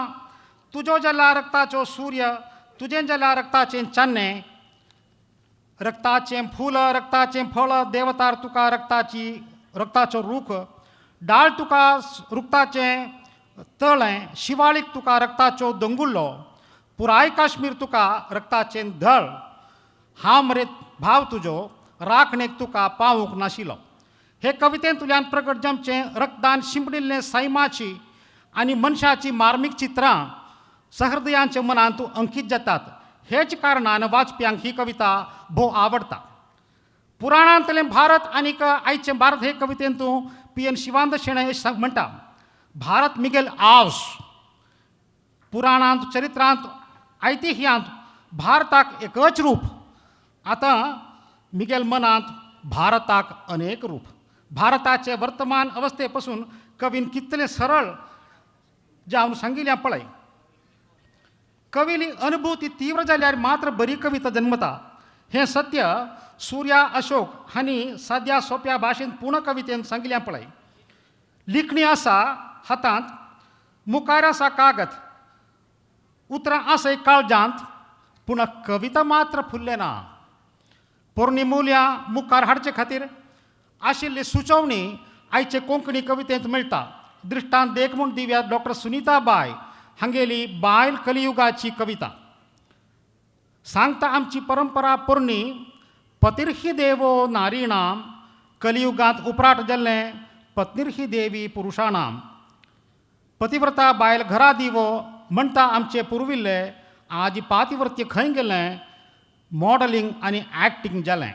तुजो जाला रक्ताचो सूर्य, तुजें जाला रक्ताचें चान्नें. रक्ताचें फूल, रक्ताचें फळ, देवतार तुका रक्ताची रक्ताचो रूख. डाळ तुका रुक्ताचें तळें, शिवाळीक तुका रक्ताचो दोंगुल्लो. पुराय काश्मीर तुका रक्ताचें धळ. हांव मरे भाव तुजो राखणेक तुका पावूंक नाशिल्लो. हे कवितेंतल्यान प्रकट जावचें रक्तदान शिंपडिल्लें सैमाची आनी मनशाची मार्मीक चित्रां सहृदयांच्या मनांत अंकीत जातात. हेच कारणान वाचप्यांक ही कविता भोव आवडटा. पुराणांतलें भारत आनीक आयचें भारत हे कवितेंतू पी.एन. शिवानंद शेणै म्हणटा, भारत मिगेल आवस. पुराणांत, चरित्रांत, ऐतिह्यांत भारताक एकच रूप. आतां मिगेल मनांत भारताक अनेक रूप. भारताचे वर्तमान अवस्थे पसून कवीन कितलें सरळ जावन सांगिल्लें पळय. कवीली अनुभूती तीव्र जाल्यार मात्र बरी कविता जन्मता हें सत्य सूर्या अशोक हांणी साद्या सोंप्या भाशेन पूर्ण कवितेन सांगिल्लें पळय. लिखणी आसा हातांत, मुखार आसा कागद, उतरां आसय काळजांत, पूण कविता मात्र फुल्लें ना. पोरणी मुल्यां मुखार हाडचे खातीर आशिल्ली सुचोवणी आयचे कोंकणी कवितेंत मेळटा. दृश्टांत देख म्हूण दिव्या डॉक्टर सुनीता बाय हांगेली बायल कलियुगाची कविता. सांगता आमची परंपरा पोरणी, पतिर्हि देवो नारीणाम. कलियुगांत उपराट जाल्लें पत्नीर्हि देवी पुरुषाणाम. पतिव्रता बायल घरा दिवो म्हणटा आमचे पुर्विल्ले. आज पातिव्रत्य खंय गेलें? मॉडलिंग आनी एक्टिंग जालें.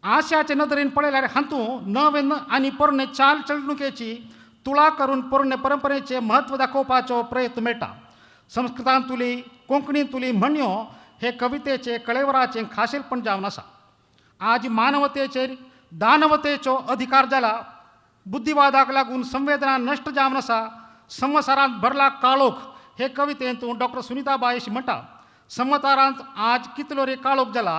आशयाचे नदरेन पळयल्यार हातूंत नवे आनी पोरणे चाल चलणुकेची तुळा करून पोरणे परंपरेचें म्हत्व दाखोवपाचो प्रयत्न मेळटा. संस्कृतांतुली कोंकणींतुली म्हणयो हे कवितेचे कळेवराचें खाशेलपण जावन आसा. आज मानवतेचेर दानवतेचो अधिकार जाला. बुद्धिवादाक लागून संवेदना नश्ट जावन आसा. संवसारांत भरला काळोख हे कवितेंत डॉक्टर सुनीता बाय अशी म्हणटा, संवसारांत आज कितलो रे काळोख जाला.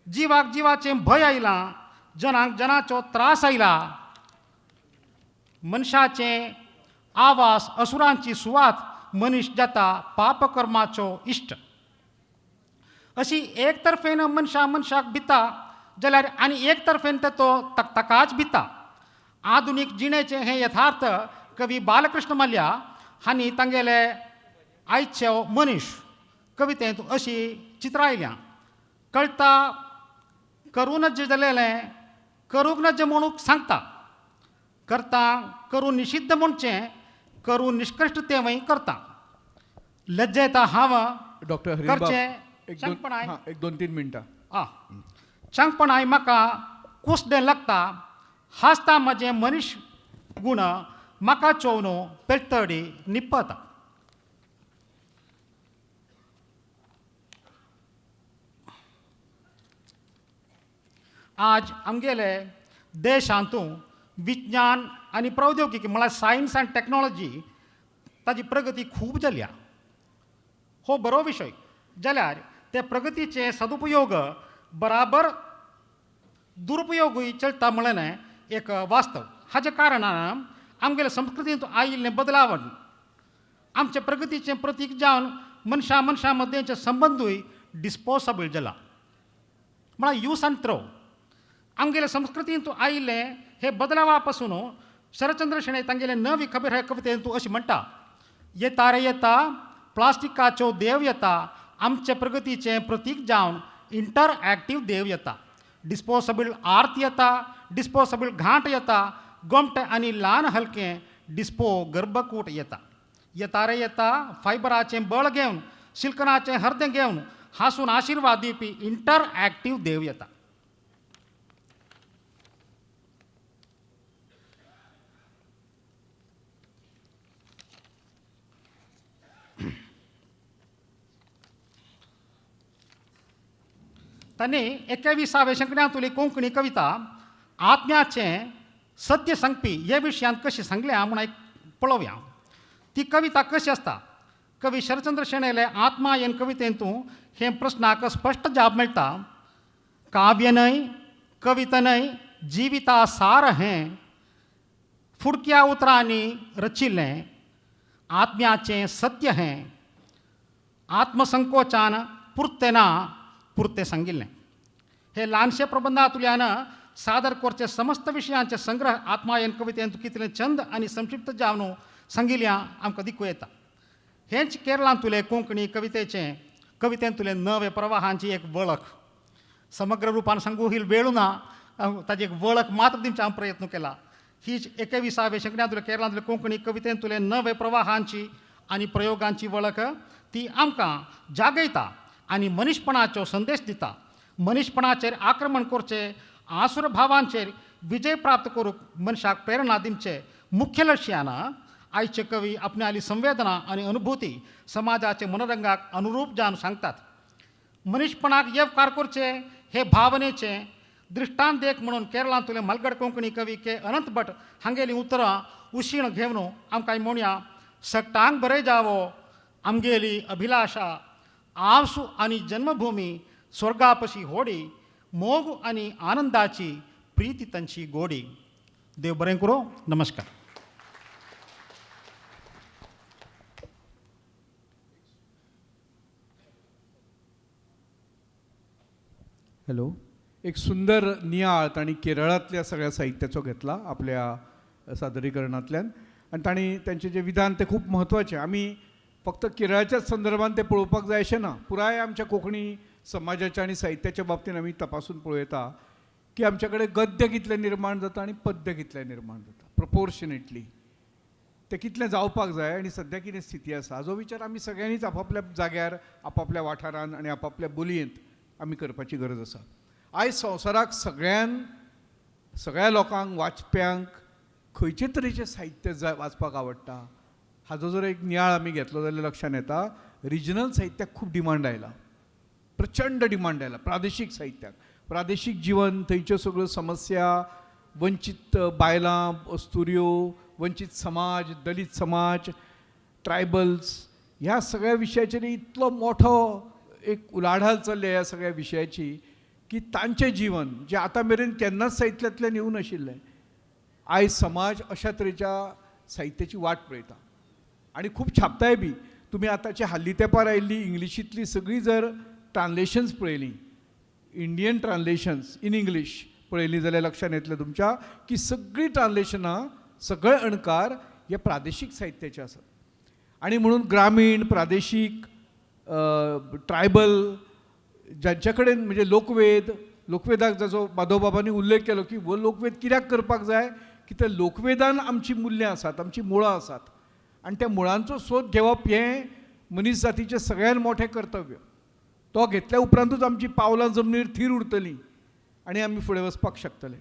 जिवाक जिवाचें भंय आयलां, जनांक जनाचो त्रास आयला. मनशाचें आवास असुरांची सुवात, मनीस जाता पापकर्माचो इश्ट. अशी एक तर्फेन मनशां मनशाक भिता जाल्यार आनी एक तर्फेन तो तकाच भिता. आधुनीक जिणेचें हें यथार्थ कवी बालकृष्ण मल्या हांणी तांगेले आयचे मनीस कवितेंत अशी चित्रां आयल्या. कळटा करूं नज जालेलें करूंक नज म्हणूंक सांगता. करता करूं निशिद्ध म्हणचें करूं निश्कृश्ट तेंवय करता. लज्जेता हांव डॉक्टर हरीबाब करचें एक दोन 3 मिनटां. आं चांगपणाय म्हाका कुसडें लागता हांसता म्हजें मनीस गूण म्हाका चोवन पेलतडी निपता. आज आमगेले देशांतू विज्ञान आनी प्रौद्योगिकी म्हळ्यार सायन्स आनी टॅक्नोलॉजी ताजी प्रगती खूब जाल्या. हो बरो विशय जाल्यार ते प्रगतीचे सदुपयोग बराबर दुरुपयोगूय चलता म्हणलें एक वास्तव. हाजे कारणान आमगेले संस्कृतींत आयिल्लें बदलावण आमचे प्रगतीचें प्रतीक जावन मनशां मनशां मदेंचे संबंदूय डिस्पोजेबल जाला म्हळ्यार यूज आनी थ्रो. आमगेले संस्कृतींत आयिल्लें हे बदलावा पासून शरतचंद्र शणै तांगेले नवी खबर हे कवितेंत अशें म्हणटा, येता रे येता प्लास्टिकाच्यो देव येता आमचे प्रगतीचें प्रतीक जावन इंटरएक्टीव देव येता, डिस्पोजेबल आर्त येता, डिस्पोजेबल घांट येता, गोमटे आनी ल्हान हलकें डिस्पो गर्भकूट येता. येता रे येता फायबराचें बळ घेवन सिल्कनाचें हर्दें घेवन हांसून आशिर्वाद दिवपी इंटरएक्टीव देव येता. तांणी 21व्या शेंकड्यांतली कोंकणी कविता आत्म्याचें सत्य सांगपी हे विशयांत कशी सांगल्या म्हूण एक पळोवया. ती कविता कशी आसता? कवी शरचंद्र शणैले आत्मा हे कवितेंतू हे प्रस्नाक स्पश्ट जाप मेळटा. काव्य न्हय, कविता न्हय, जिविता सार हें फुडक्या उतरांनी रचिल्लें आत्म्याचें सत्य हें आत्मसंकोचान पुरतें ना पुरतें सांगिल्लें. हे ल्हानशे प्रबंधांतल्यान सादर करचे समस्त विशयांचे संग्रह आत्मायन कवितेंत कितले छंद आनी संक्षिप्त जावन सांगिल्ल्या आमकां दिकू येता. हेंच केरळांतुले कोंकणी कवितेचें कवितेंतुले नवे प्रवाहांची एक वळख. समग्र रुपान सांगू ही वेळ ना, ताजी एक वळख मात्र दिवचे हांव प्रयत्न केला. हीच 21व्या शेंकड्यांतले केरळांतले कोंकणी कवितेंतुले नवे प्रवाहांची आनी प्रयोगांची वळख ती आमकां जागयता आनी मनीसपणाचो संदेश दिता. मनीसपणाचेर आक्रमण करचें, आसुर भावांचेर विजय प्राप्त करूंक मनशाक प्रेरणा दिवचे मुख्य लक्ष्यान आयचे कवी आपणाली संवेदना आनी अनुभूती समाजाचे मनरंगाक अनुरूप जावन सांगतात. मनीसपणाक येवकार करचे हे भावनेचे दृश्टांत देख म्हणून केरळांतले मलगड कोंकणी कवी के अनंत भट हांगेली उतरां उशीण घेवन आमकां म्हणया, सगटांक बरें जावो आमगेली अभिलाशा, आवसू आनी जन्मभूमी स्वर्गापशी होडी, मोग आनी आनंदाची प्रीती तांची गोडी. देव बरें करूं. नमस्कार. हॅलो. एक सुंदर नियाळ तांणी केरळांतल्या सगळ्या साहित्याचो घेतला आपल्या सादरीकरणांतल्यान आनी तांणी तांचें जें विधान तें खूब म्हत्वाचें. आमी फक्त केरळाच्याच संदर्भान तें पळोवपाक जाय अशें ना, पुराय आमच्या कोंकणी समाजाच्या आनी साहित्याच्या बाबतीन आमी तपासून पळयता की आमच्या कडेन गद्य कितलें निर्माण जाता आनी पद्य कितलें निर्माण जाता, प्रपोर्शनेटली तें कितलें जावपाक जाय आनी सद्या कितें स्थिती आसा हाजो विचार आमी सगळ्यांनीच आपापल्या जाग्यार, आपापल्या वाठारान आनी आपापल्या बोलयेंत आमी करपाची गरज आसा. आयज संवसाराक सगळ्या लोकांक, वाचप्यांक खंयचे तरेचें साहित्य जाय वाचपाक आवडटा हाजो जर एक नियाळ आमी घेतलो जाल्यार लक्षांत येता रिजनल साहित्याक खूब डिमांड आयला, प्रचंड डिमांड आयला. प्रादेशीक साहित्याक, प्रादेशीक जिवन, थंयच्यो सगळ्यो समस्या, वंचीत बायलां, अस्तुऱ्यो, वंचीत समाज, दलीत समाज, ट्रायबल्स, ह्या सगळ्या विशयाचेर इतलो मोठो एक उलाढाल चल्ल्या ह्या सगळ्या विशयाची की तांचें जिवन जें आतां मेरेन केन्नाच साहित्यांतल्यान येवं नाशिल्लें, आयज समाज अशा तरेच्या साहित्याची वाट पळयता आनी खूब छापताय बी. तुमी आतांचे हाल्ली तेंपार आयिल्ली इंग्लिशींतली सगळीं जर ट्रान्सलेशन्स पळयलीं, इंडियन ट्रान्सलेशन्स इन इंग्लीश पळयलीं जाल्यार लक्षांत येतलें तुमच्या की सगळीं ट्रान्सलेशनां, सगळे अणकार हे प्रादेशीक साहित्याचे आसात. आनी म्हणून ग्रामीण, प्रादेशीक, ट्रायबल जांच्या कडेन म्हणजे लोकवेद, लोकवेदाक जाचो माधवबाबांनी उल्लेख केलो की हो लोकवेद कित्याक करपाक जाय की त्या लोकवेदान आमचीं मुल्यां आसात, आमचीं मुळां आसात आनी त्या मुळांचो सोद घेवप हें मनीस जातीचें सगळ्यान मोठें कर्तव्य. तो घेतल्या उपरांतूच आमचीं पावलां जमनीर थीर उरतलीं. आनी आमी फुडें वचपाक शकतले.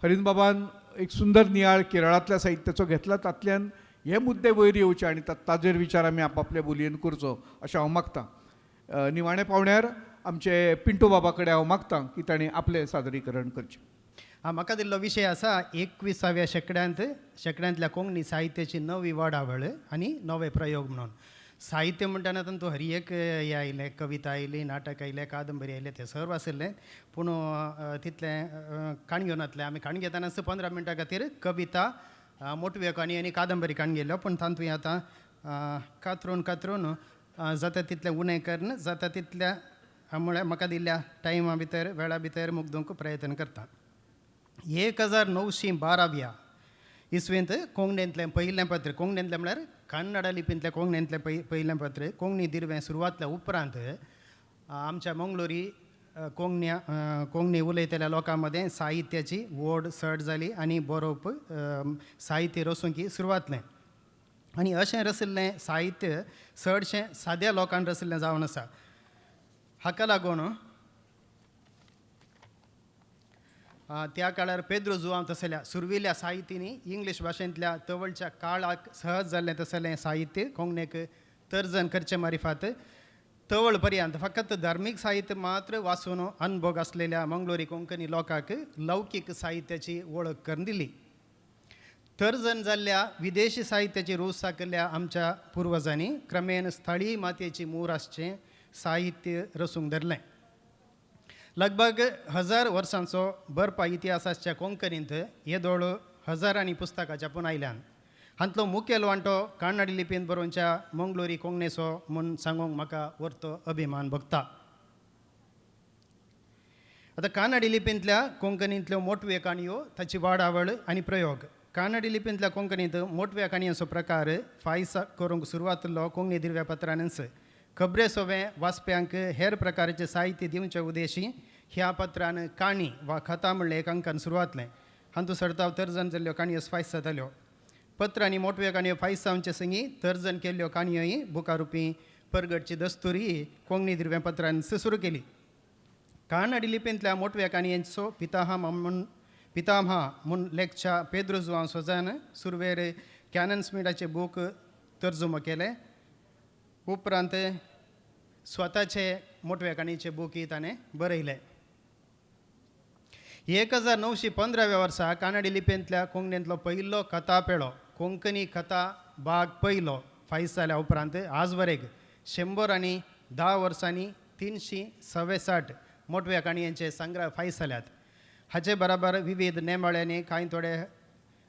हरीन बाबान एक सुंदर नियाळ केरळांतल्या साहित्याचो घेतला, तांतल्यान हे मुद्दे वयर येवचे आनी ताजेर विचार आमी आपापले बोलयेन करचो अशें हांव मागतां. निमाणे पावण्यार आमचे पिंटो बाबा कडेन हांव मागतां की तांणी आपलें सादरीकरण करचें. म्हाका दिल्लो विशय आसा 21व्या शेंकड्यांतल्या कोंकणी साहित्याची नवी वाडावळ आनी नवे प्रयोग म्हणून. साहित्य म्हणटना तातूंत हर एक हें आयलें, कविता आयली, नाटक आयलें, कादंबरी आयलें, तें सर्व आशिल्लें. पूण तितलें काणयो नासलें. आमी काणी घेतनाच 15 मिनटां खातीर कविता, मोटव्यो काणी आनी कादंबरी काणी घेतल्यो. पूण तातूंत आतां कातरून कातरून जाता तितलें उणें करून जाता तितल्या म्हळ्यार म्हाका दिल्ल्या टायमा भितर वेळा भितर मुगदूंक प्रयत्न करता. 1912व्या इसवेंत कोंकणींतलें पयलें पत्र, कोंकणींतलें म्हळ्यार कन्नड लिपींतलें कोंकणींतलें पयलें पत्र कोंकणी दिर्वें सुरवातल्या उपरांत आमच्या मंगलोरी कोंकणी उलयतल्या लोकां मदें साहित्याची ओड चड जाली आनी बरोवप साहित्य रचूंक सुरवातलें. आनी अशें रचिल्लें साहित्य चडशें साद्या लोकांक रचिल्लें जावन आसा. हाका लागून त्या काळार पेद्रो जुआंव तसल्या सुर्विल्ल्या साहित्यनी इंग्लीश भाशेंतल्या तवळच्या काळाक सहज जाल्लें तसलें साहित्य कोंकणीक तर्जन करचें मारिफात तवळ पर्यंत फकत धार्मीक साहित्य मात्र वाचून अनभोग आसलेल्या मंगलोरी कोंकणी लोकांक लौकीक साहित्याची वळख करून दिली. तर्जन जाल्ल्या विदेशी साहित्याची रूच साकल्ल्या आमच्या पुर्वजांनी क्रमेण स्थळीय मातयेची मूर आसचें साहित्य रचूंक धरलें. लगभग 1000 वर्सांचो बरपा इतिहासाच्या कोंकणींत येदोळ हजारांनी पुस्तकां छापून आयल्यान. हांतलो मुखेल वांटो कान्नडी लिपींत बरोवच्या मंगलोरी कोंकणीचो म्हूण सांगूंक म्हाका व्हरतो अभिमान भोगता. आतां कान्नडी लिपींतल्या कोंकणींतल्यो मोटव्यो काणयो, ताची वाडावळ आनी प्रयोग. कान्नडी लिपींतल्या कोंकणींत मोटव्या काणयांचो प्रकार फायस करूंक सुरवात कोंकणी दिर्व्या पत्रानच. खबरे सोवे वाचप्यांक हेर प्रकारचे साहित्य दिवचे उद्देशी ह्या पत्रान काणी वा कथा म्हणलें एक अंकान सुरवातलें. हातूंत सरताव तर्जन जाल्ल्यो काणयो फायस जाताल्यो. पत्रांनी मोटव्यो काणयो फायस जावचे संगी तर्जन केल्ल्यो काणयोय बुकारुपी परगटची दस्तुरी कोंकणी दिर्व्या पत्रान सुरू केली. कान्नडी लिपींतल्या मोटव्या काणयांचो पितामहा म्हूण लेखच्या पेद्रो जुआंव सोजान सुरवेर कॅनन स्मिडाचे बूक तर्जुमो केले. उपरांत स्वताचे मोटव्या काणयेचे बुकय ताणें बरयले. 1915व्या वर्सा कानडी लिपयेंतल्या कोंकणींतलो पयलो कथा पेळो कोंकणी कथा भाग पयलो फायस जाल्या उपरांत आजवरेक 110 वर्सांनी 364 मोटव्या काणयांचे संग्रह फायस जाल्यात. हाचे बराबर विविध नेमाळ्यांनी कांय थोडे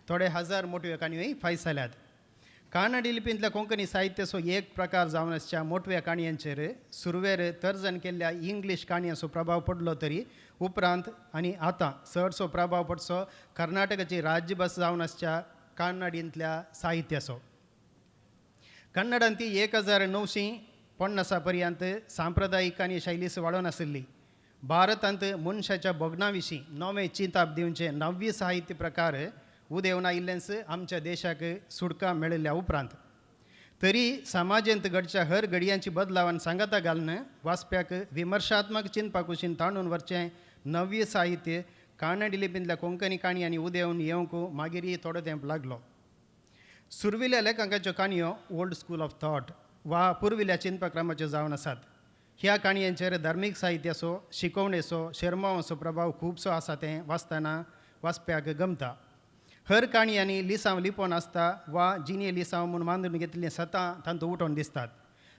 थोडे हजार मोटव्यो काणयोय फायस जाल्यात. कानडी लिपींतल्या कोंकणी साहित्याचो एक प्रकार जावन आसच्या मोटव्या काणयांचेर सुरवेर तर्जन केल्ल्या इंग्लीश काणयांचो प्रभाव पडलो तरी उपरांत आनी आतां चडसो प्रभाव पडचो कर्नाटकाची राज्यभास जावन आसच्या कानडींतल्या साहित्याचो. कन्नडांत ती 1950 पर्यंत सांप्रदायीक आनी शैलीस वाडोवन आशिल्ली. भारतांत मनशाच्या भोगणां विशीं नवें चिंताप दिवचे नव्य साहित्य प्रकार उदेवन आयिल्लेंच आमच्या देशाक सुटका मेळिल्ल्या उपरांत तरी समाजेंत घडच्या हर घडयांची बदलावान सांगाता घालून वाचप्याक विमर्शात्मक चिंतपा कुशीन ताणून व्हरचें नव्य साहित्य कानडी लिपींतल्या कोंकणी काणयांनी उदेवन येवंक मागीरय थोडो तेंप लागलो. सुरविल्या लेखकांच्यो काणयो ओल्ड स्कूल ऑफ थॉट वा पुर्विल्ल्या चिंतपाक्रमाच्यो जावन आसात. ह्या काणयांचेर धार्मीक साहित्याचो, शिकवणेचो, शेरमांवाचो प्रभाव खुबसो आसा तें वाचतना वाचप्याक गमता. हर काणयांनी लिसांव लिपोवन आसता वा जिणे लिसांव म्हूण मानून घेतिल्लीं सतां तांतूं उठोवन दिसतात.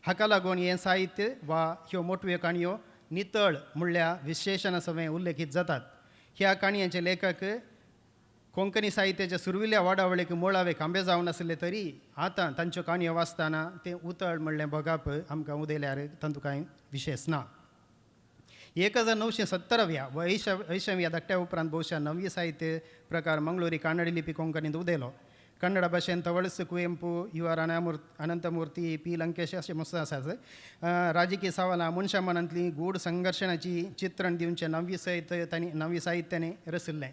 हाका लागून हें साहित्य वा ह्यो मोटव्यो काणयो नितळ म्हणल्या विशेशणा सवें उल्लेखीत जातात. ह्या काणयांचे लेखक कोंकणी साहित्याच्या सुरविल्ल्या वाडावळीक मुळावे खांबे जावन आसले तरी आतां तांच्यो काणयो वाचतना तें उतळ म्हणलें भोगाप आमकां उदयल्यार तातूंत कांय विशेश ना. 1970व्या वा 80व्या धाकट्या उपरांत भोवशा नव्य साहित्य प्रकार मंगळुरी कानडी लिपी कोंकणींत उदयलो. कन्नड भाशेन तवळस Kuvempu, you are Ananthamurthy, P Lankesh अशें मस्त आसात. राजकीय सवालां, मनशा मनांतली गूढ संघर्शणाची चित्रण दिवचें नव्य साहित्य तांणी नव्य साहित्याने रचिल्लें.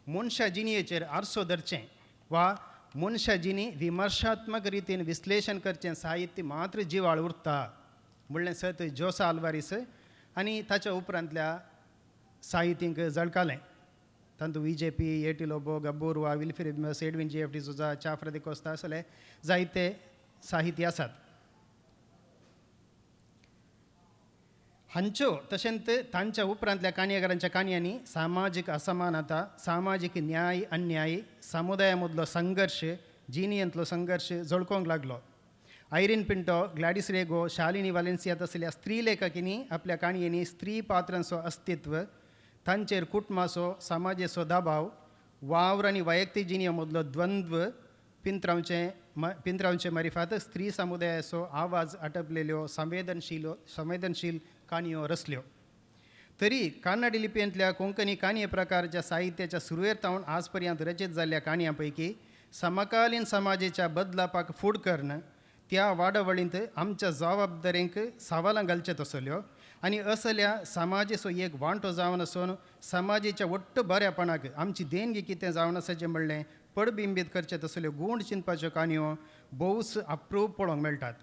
मनशा जिणेचेर आरसो धरचें वा मनशा जिणी विमर्शात्मक रितीन विश्लेशण करचें साहित्य मात्र जिवाळ उरता म्हणलें सत जोसा आल्वारीस आनी ताच्या उपरांतल्या साहित्यींक झळकालें. तातूंत V J P, A T Lobo, Gabburva, Wilfred Edwin G F D'Souza, Chafra D'Costa असले जायते साहित्य आसात. हांच्यो तशेंच तांच्या उपरांतल्या काणयेकारांच्या काणयांनी सामाजीक असमानता, सामाजीक न्याय अन्याय, समुदाया मदलो संघर्श, जिणेंतलो संघर्श झळकोंक लागलो. Irene Pinto, Gladys Rego, Shalini Valencia तसल्या स्त्री लेखकींनी आपल्या काणयेंनी स्त्री पात्रांचो अस्तित्व, तांचेर कुटुंबाचो, समाजेचो दबाव, वावर आनी वैयक्तीक जिणे मदलो द्वंद्व पिंत्रावचे मारिफात स्त्री समुदायाचो आवाज आटपलेल्यो संवेदनशील काणयो रचल्यो. तरी कानडी लिपयेंतल्या कोंकणी काणये प्रकारच्या साहित्याच्या सुरवेर तावन आज पर्यंत रचीत जाल्ल्या काणयां पैकी समकालीन समाजेच्या बदलापाक फूड कर्ण त्या वाडावळींत आमच्या जबाबदारेंक सवालां घालचे तसल्यो आनी असल्या समाजेचो एक वांटो जावन आसून समाजेच्या वट्ट बऱ्यापणाक आमची देणगी कितें जावन आसाचें म्हणलें पडबिंबीत करचे तसल्यो गूण चिंतपाच्यो काणयो भोवच अप्रूप पळोवंक मेळटात.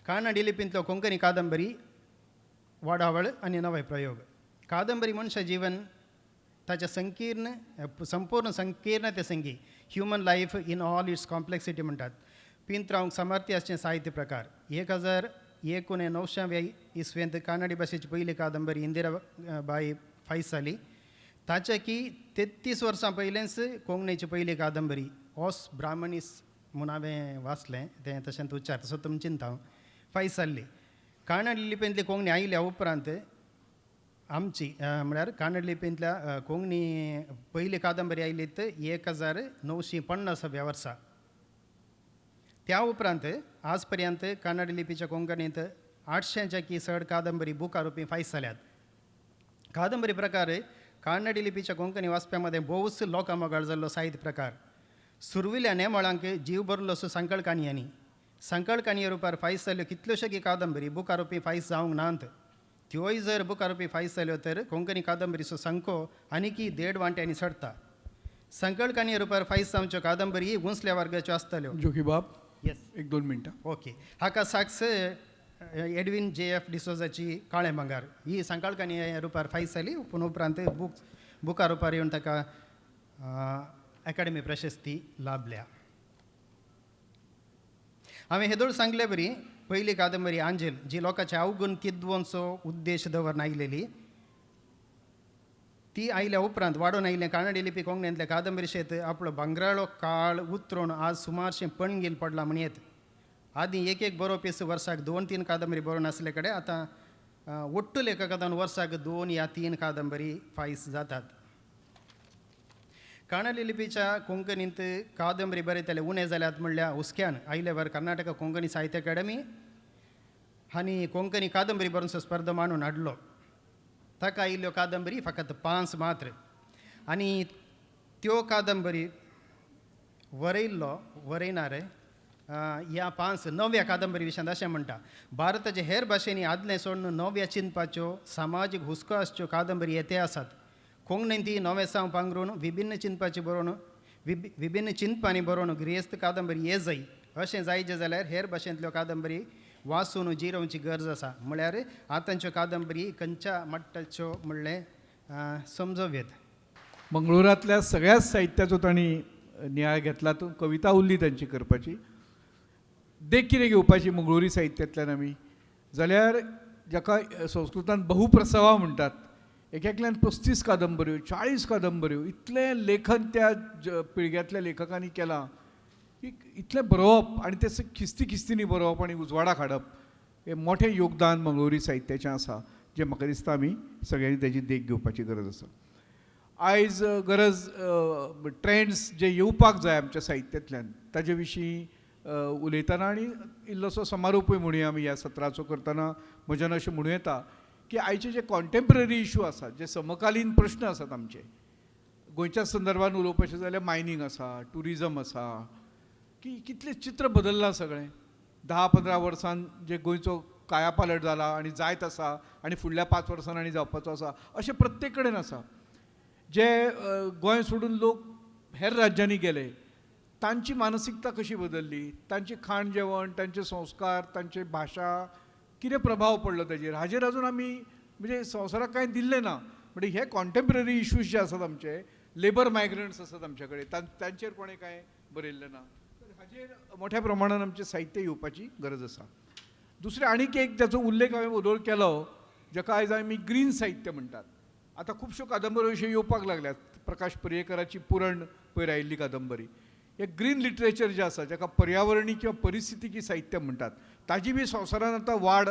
कानडी लिपींतलो कोंकणी कादंबरी वाडावळ आनी नवे प्रयोग. कादंबरी मनशा जीवन ताच्या संकीर्ण संपूर्ण संकीर्णते संगी human life in all its complexity म्हणटात. पिंत्रावंक सामर्थ्य आसचें साहित्य प्रकार. 1909 इसवेंत कानडी भाशेची पयली कादंबरी इंदिरा बाई फायस जाली. ताच्या की 33 वर्सां पयलेंच कोंकणीची पयली कादंबरी ओस ब्राह्मणीस म्हूण हांवें वाचलें तें तशें उच्चार तसो तुमी चिंता हांव फायस जाल्ली. कानडी लिपयेंतली कोंकणी आयल्या उपरांत आमची म्हळ्यार कानडी लिपयेंतल्या कोंकणी पयली कादंबरी आयली 1950 वर्सा. त्या उपरांत आज पर्यंत कानडी लिपीच्या कोंकणींत 800 की चड कादंबरी बुकार रुपी फायस जाल्यात. कादंबरी प्रकार कानडी लिपीच्या कोंकणी वाचप्या मदें भोवच लोकां मोगाळ जाल्लो साहित्य प्रकार. सुरविल्या नेमाळांक जीव भरलो असो संकळ काणयांनी संकळ काणये रुपार फायस जाल्ल्यो कितल्योश्यो की कादंबरी बुकार रुपी फायस जावंक नात. त्योय जर बुकार रुपी फायस जाल्यो तर कोंकणी कादंबरीचो संको आनीकी देड वांट्यांनी चडटा. संकळ काणये रुपार फायस जावच्यो कादंबरी उंचल्या वर्गाच्यो आसतल्यो. जोकीबाब, येस, एक दोन मिनटां. ओके. हाका साक्ष एडवीन जे एफ डिसोजाची काळें भांगर ही संकळ काणये रुपार फायस जाली, पूण उपरांत बुका रुपार येवन ताका एकाडेमी प्रशस्ती लाभल्या. हांवें हेदोळ सांगले बरी पयली कादंबरी आंजेल जी लोकांच्या अवगुण तिद्वोंचो उद्देश दवरून आयलेली ती आयल्या उपरांत वाडोवन आयिल्लें कानडी लिपी कोंकणींतल्या कादंबरी शेत आपलो भांगराळो काळ उतरून आज सुमारशें पणगील पडलां म्हण येत. आदीं एक एक बरोवपी वर्साक 2-3 कादंबरी बरोवन आसले कडेन आतां ಒಟ್ಟು लेखकान वर्साक 2 या 3 कादंबरी फायस जातात. कानडी लिपीच्या कोंकणींत कादंबरी बरयतले उणें जाल्यात म्हणल्यार हुस्क्यान आयल्यावर कर्नाटक कोंकणी साहित्य अकादमी हांणी कोंकणी कादंबरी बरोवचो स्पर्धा मांडून हाडलो. ताका आयिल्ल्यो कादंबरी फकत 5 मात्र आनी त्यो कादंबरी वरयिल्लो वरयणारे ह्या 5 नव्या कादंबरी विशयांत अशें म्हणटा, भारताच्या हेर भाशेंनी आदलें सोडून नव्या चिंतपाच्यो सामाजीक हुस्को आसच्यो कादंबरी येते आसात. कोंकणींत ती नवें साव पांगरून विभिन्न चिंतपाची बरोवन विभिन्न चिंतपांनी बरोवन गिरेस्त कादंबरी ये जाय. अशें जायचें जाल्यार हेर भाशेंतल्यो कादंबरी वाचून जिरोवची गरज आसा. म्हळ्यार आतांच्यो कादंबरी खंयच्या मट्टाच्यो म्हणलें समजोवं. मंगळुरांतल्या सगळ्याच साहित्याचो तांणी नियाळ घेतला. तो कविता उरली तांची करपाची. देख कितें घेवपाची मंगळुरी साहित्यांतल्यान आमी जाल्यार जाका संस्कृतान बहुप्रसवा म्हणटात, एक एकल्यान 35 कादंबऱ्यो, 40 कादंबऱ्यो, इतलें लेखन त्या पिळग्यांतल्या लेखकांनी केलां की इतलें बरोवप आनी तें खिस्ती खिस्तींनी बरोवप आनी उजवाडाक हाडप हें मोठें योगदान मंगळुरी साहित्याचें आसा, जें म्हाका दिसता आमी सगळ्यांनी तेजी देख घेवपाची गरज आसा. आयज गरज ट्रेंड्स जे येवपाक जाय आमच्या साहित्यांतल्यान ताजे विशीं उलयतना आनी इल्लोसो समारोपूय म्हणुया आमी ह्या सत्राचो करतना म्हज्यान अशें म्हणूं येता की आयचे जे कॉन्टेम्पररी इशू आसात, जे समकालीन प्रश्न आसात आमचे, गोंयच्या संदर्भान उलोवपाचें जाल्यार मायनींग आसा, ट्युरिजम आसा, की कितलें चित्र बदल्लां सगळें. 10-15 वर्सान जे गोंयचो कायापालट जाला आनी जायत आसा आनी फुडल्या 5 वर्सान आनी जावपाचो आसा, अशें प्रत्येक कडेन आसा. जे गोंय सोडून लोक हेर राज्यांनी गेले तांची मानसिकता कशी बदलली, तांची खाण जेवण, तांचे संस्कार, तांची भाशा, कितें प्रभाव पडलो ताजेर, हाजेर अजून आमी म्हणजे संवसाराक कांय दिल्लें ना. म्हणजे हे कॉन्टेम्पररी इश्यूज जे आसात आमचे, लेबर मायग्रंट्स आसात आमचे कडेन, तांचेर कोणें कांय बरयल्लें ना. तर हाजेर मोठ्या प्रमाणान आमचें साहित्य येवपाची गरज आसा. दुसरें आनीक एक जाचो उल्लेख हांवें वोदोळ केलो, जाका आयज आमी ग्रीन साहित्य म्हणटात. आतां खुबश्यो कादंबऱ्यो अश्यो येवपाक लागल्यात. प्रकाश पर्येकराची पुरण पयर आयिल्ली कादंबरी, हे ग्रीन लिटरेचर जें आसा, जाका पर्यावरणी किंवा परिस्थितीकी साहित्य म्हणटात, ताजी बी संवसारान आतां वाड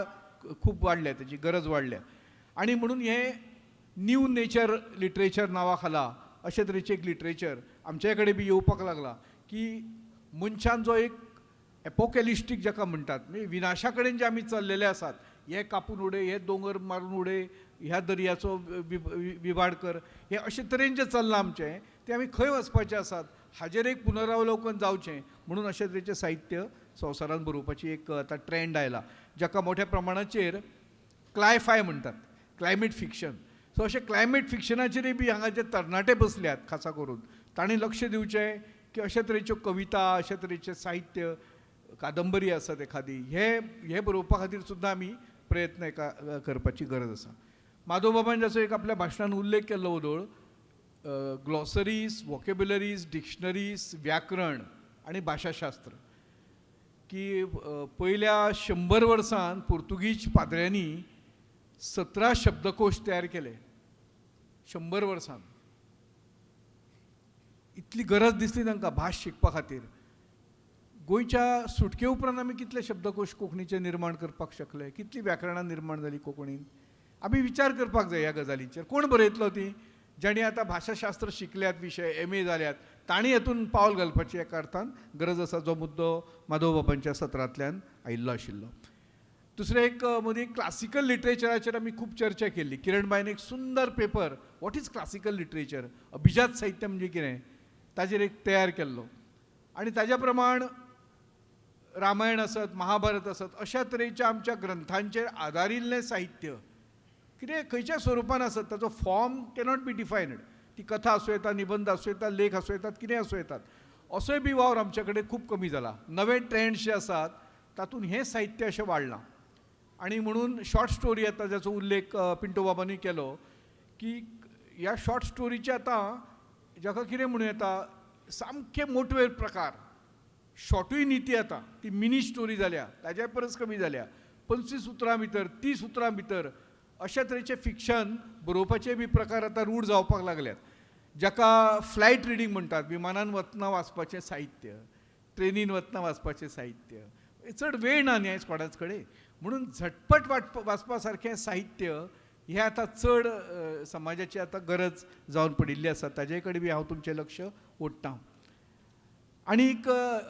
खूब वाडल्या, ताजी गरज वाडल्या. आनी म्हणून हें न्यू नेचर लिटरेचर नांवा खाला अशे तरेचें एक लिटरेचर आमचे कडेन बी येवपाक लागलां की मनशान जो एक एपोकॅलिस्टीक जाका म्हणटात, म्हणजे विनाशा कडेन जे आमी चल्लेले आसात, हे कापून उडय, हे दोंगर मारून उडय, ह्या दर्याचो विवाड कर, हे अशे तरेन जें चल्लां आमचें, तें आमी खंय वचपाचें आसात हाजेर एक पुनरावलोकन जावचें म्हणून अशे तरेचें साहित्य संवसारान बरोवपाची एक आतां ट्रेंड आयला, जाका मोठ्या प्रमाणाचेर क्लायफाय म्हणटात, क्लायमेट फिक्शन. सो अशें क्लायमेट फिक्शनाचेरय बी हांगा जे तरणाटे बसल्यात खासा करून तांणी लक्ष दिवचें की अशे तरेच्यो कविता, अशे तरेचें साहित्य, कादंबरी आसात एखादी, हे बरोवपा खातीर सुद्दां आमी प्रयत्न एका करपाची गरज आसा. माधवबाबान जाचो एक आपल्या भाशणान उल्लेख केल्लो वोदोळ, ग्लॉसरीज, वोकेबुलरीज, डिक्शनरीज, व्याकरण आनी भाशाशास्त्र, की पयल्या 100 वर्सान पुर्तुगीज पाद्र्यांनी 17 शब्दकोश तयार केले 100 वर्सान. इतली गरज दिसली तांकां भास शिकपा खातीर. गोंयच्या सुटके उपरांत आमी कितले शब्दकोश कोंकणीचे निर्माण करपाक शकले, कितली व्याकरणां निर्माण जाली कोंकणीन, आमी विचार करपाक जाय ह्या गजालींचेर. कोण बरयतलो ती? जांणी आतां भाशाशास्त्र शिकल्यात, विशय एम ए जाल्यात, तांणी हातून पावल घालपाची एका अर्थान गरज आसा, जो मुद्दो माधवबाबांच्या सत्रांतल्यान आयिल्लो आशिल्लो. दुसरें एक मदीं क्लासिकल लिटरेचराचेर आमी खूब चर्चा केल्ली. किरणबायन एक सुंदर paper, what is classical literature, अभिजात साहित्य म्हणजे कितें, ताजेर एक तयार केल्लो. आनी ताज्या प्रमाण रामायण आसत, महाभारत आसत, अशा तरेच्या आमच्या ग्रंथांचेर आदारिल्लें साहित्य कितें खंयच्या स्वरुपान आसत, ताचो फॉर्म कॅनॉट बी डिफायन्ड. ती कथा आसूं येता, निबंद आसूं येता, लेख आसूं येतात, कितें आसूं येतात. असोय बी वावर आमचे कडेन खूब कमी जाला. नवे ट्रेंड्स जे आसात तातूंत हें साहित्य अशें वाडलां. आनी म्हणून शॉर्ट स्टोरी आतां जाचो उल्लेख पिंटो बाबांनी केलो की ह्या शॉर्ट स्टोरीचे आतां जाका कितें म्हणूं येता, सामके मोटवे प्रकार. शॉर्टूय न्ही ती आतां, ती मिनी स्टोरी जाल्या, ताज्या परस कमी जाल्या. 25 उतरां भितर, 30 उतरां भितर अशा तरेचें फिक्शन बरोवपाचे बी प्रकार आतां रूढ जावपाक लागल्यात, जाका फ्लायट रिडींग म्हणटात. विमानान वतना वाचपाचें साहित्य, ट्रेनीन वतना वाचपाचें साहित्य, चड वेळ ना न्ही आयज कोणाच कडेन, म्हणून झटपट वाचपा सारकें साहित्य हें आतां चड समाजाची आतां गरज जावन पडिल्ली आसा. ताजे कडेन बी हांव तुमचें लक्ष ओडटां. आनीक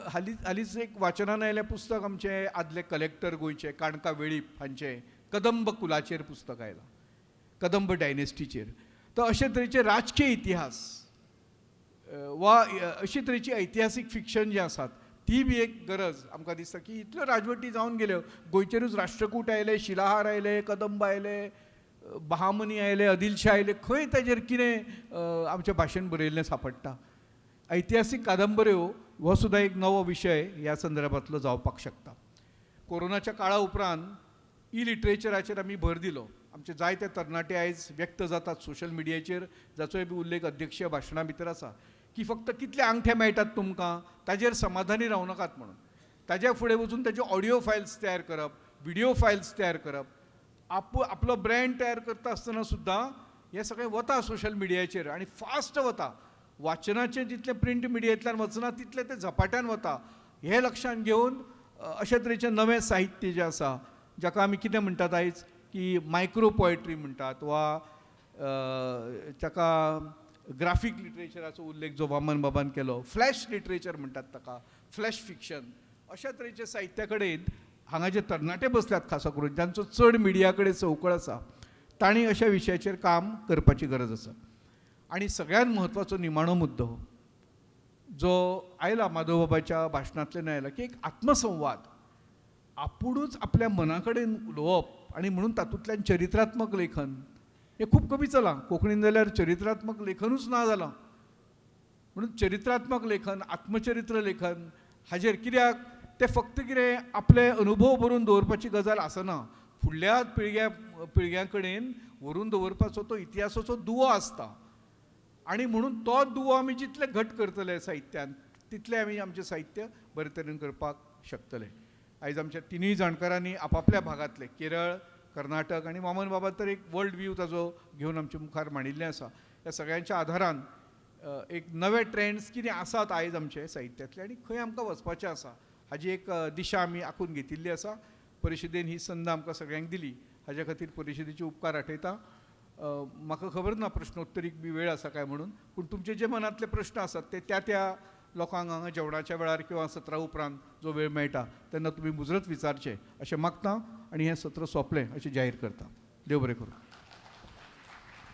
हालींच एक वाचनान आयलें पुस्तक आमचें आदले कलेक्टर गोंयचे काणका वेळीप हांचें कदंब कुलाचेर पुस्तक आयलां, कदंब डायनेस्टीचेर. तर अशे तरेचे राजकीय इतिहास वा अशे तरेची ऐतिहासीक फिक्शन जें आसात ती बी एक गरज आमकां दिसता की इतल्यो राजवटी जावन गेल्यो, गोंयचेरूच राष्ट्रकूट आयले, शिलाहार आयले, कदंब आयले, बहामनी आयले, आदिलशाह आयले, खंय ताजेर कितें आमच्या भाशेन बरयल्लें सांपडटा. ऐतिहासीक कादंबऱ्यो हो सुद्दां एक नवो विशय ह्या संदर्भांतलो जावपाक शकता. कोरोनाच्या काळा उपरांत ई लिटरेचराचेर आमी भर दिलो. आमचे जायते तरणाटे आयज व्यक्त जातात सोशल मिडियाचेर, जाचोय बी उल्लेख अध्यक्षीय भाशणा भितर आसा की फक्त कितले आंगठे मेळटात तुमकां ताजेर समाधानी रावं नाकात म्हणून, ताज्या फुडें वचून ताजे ऑडियो फायल्स तयार करप, व्हिडियो फायल्स तयार करप, आपलो ब्रँड तयार करता आसतना सुद्दां हें सगळें वता सोशल मिडियाचेर आनी फास्ट वता. वाचनाचें जितलें प्रिंट मिडियांतल्यान वचना तितलें तें झपाट्यान वता. हें लक्षांत घेवन अशे तरेचें नवें साहित्य जें आसा, जाका आमी कितें म्हणटात आयज की मायक्रो पोएट्री म्हणटात वा ताका ग्राफीक लिटरेचराचो उल्लेख जो वामन बाबान केलो, फ्लॅश लिटरेचर म्हणटात ताका, फ्लॅश फिक्शन, अशा तरेच्या साहित्या कडेन हांगा जे तरणाटे बसल्यात खासा करून जांचो चड मिडिया कडेन संवकळ आसा तांणी अशा विशयाचेर काम करपाची गरज आसा. आनी सगळ्यांत म्हत्वाचो निमाणो मुद्दो जो आयला माधवबाबाच्या भाशणांतल्यान आयला की एक आत्मसंवाद, आपुणूच आपल्या मना कडेन उलोवप आनी म्हणून तातूंतल्यान चरित्रात्मक लेखन हें खूब कमी चलां. कोंकणीन जाल्यार चरित्रात्मक लेखनूच ना जालां. म्हणून चरित्रात्मक लेखन, आत्मचरित्र लेखन हाजेर कित्याक तें फक्त कितें आपले अनुभव बरोवन दवरपाची गजाल आसना, फुडल्या पिळग्यां कडेन व्हरून दवरपाचो तो इतिहासाचो दुवो आसता आनी म्हणून तो दुवो आमी जितले घट करतले साहित्यान तितलें आमी आमचें साहित्य बरे तरेन करपाक शकतले. आयज आमच्या तिनूय जाणकारांनी आपापल्या भागांतले केरळ, कर्नाटक आनी वामन बाबा तर एक वर्ल्ड व्यू ताजो घेवन आमच्या मुखार मांडिल्लें आसा. ह्या सगळ्यांच्या आदारान एक नवे ट्रेंड्स कितें आसात आयज आमचे साहित्यांतले आनी खंय आमकां वचपाचें आसा हाजी एक दिशा आमी आंखून घेतिल्ली आसा. परिशदेन ही संद आमकां सगळ्यांक दिली हाज्या खातीर परिशदेचे उपकार आठयता. म्हाका खबर ना प्रश्नोत्तरीक बी वेळ आसा काय म्हणून, पूण तुमचे जे मनांतले प्रश्न आसात ते त्या त्या लोकांक हांगा जेवणाच्या वेळार किंवा सत्रा उपरांत जो वेळ मेळटा तेन्ना तुमी मुजरत विचारचे अशें मागता आनी हें सत्र सोंपलें अशें जाहीर करता. देव बरें करूं.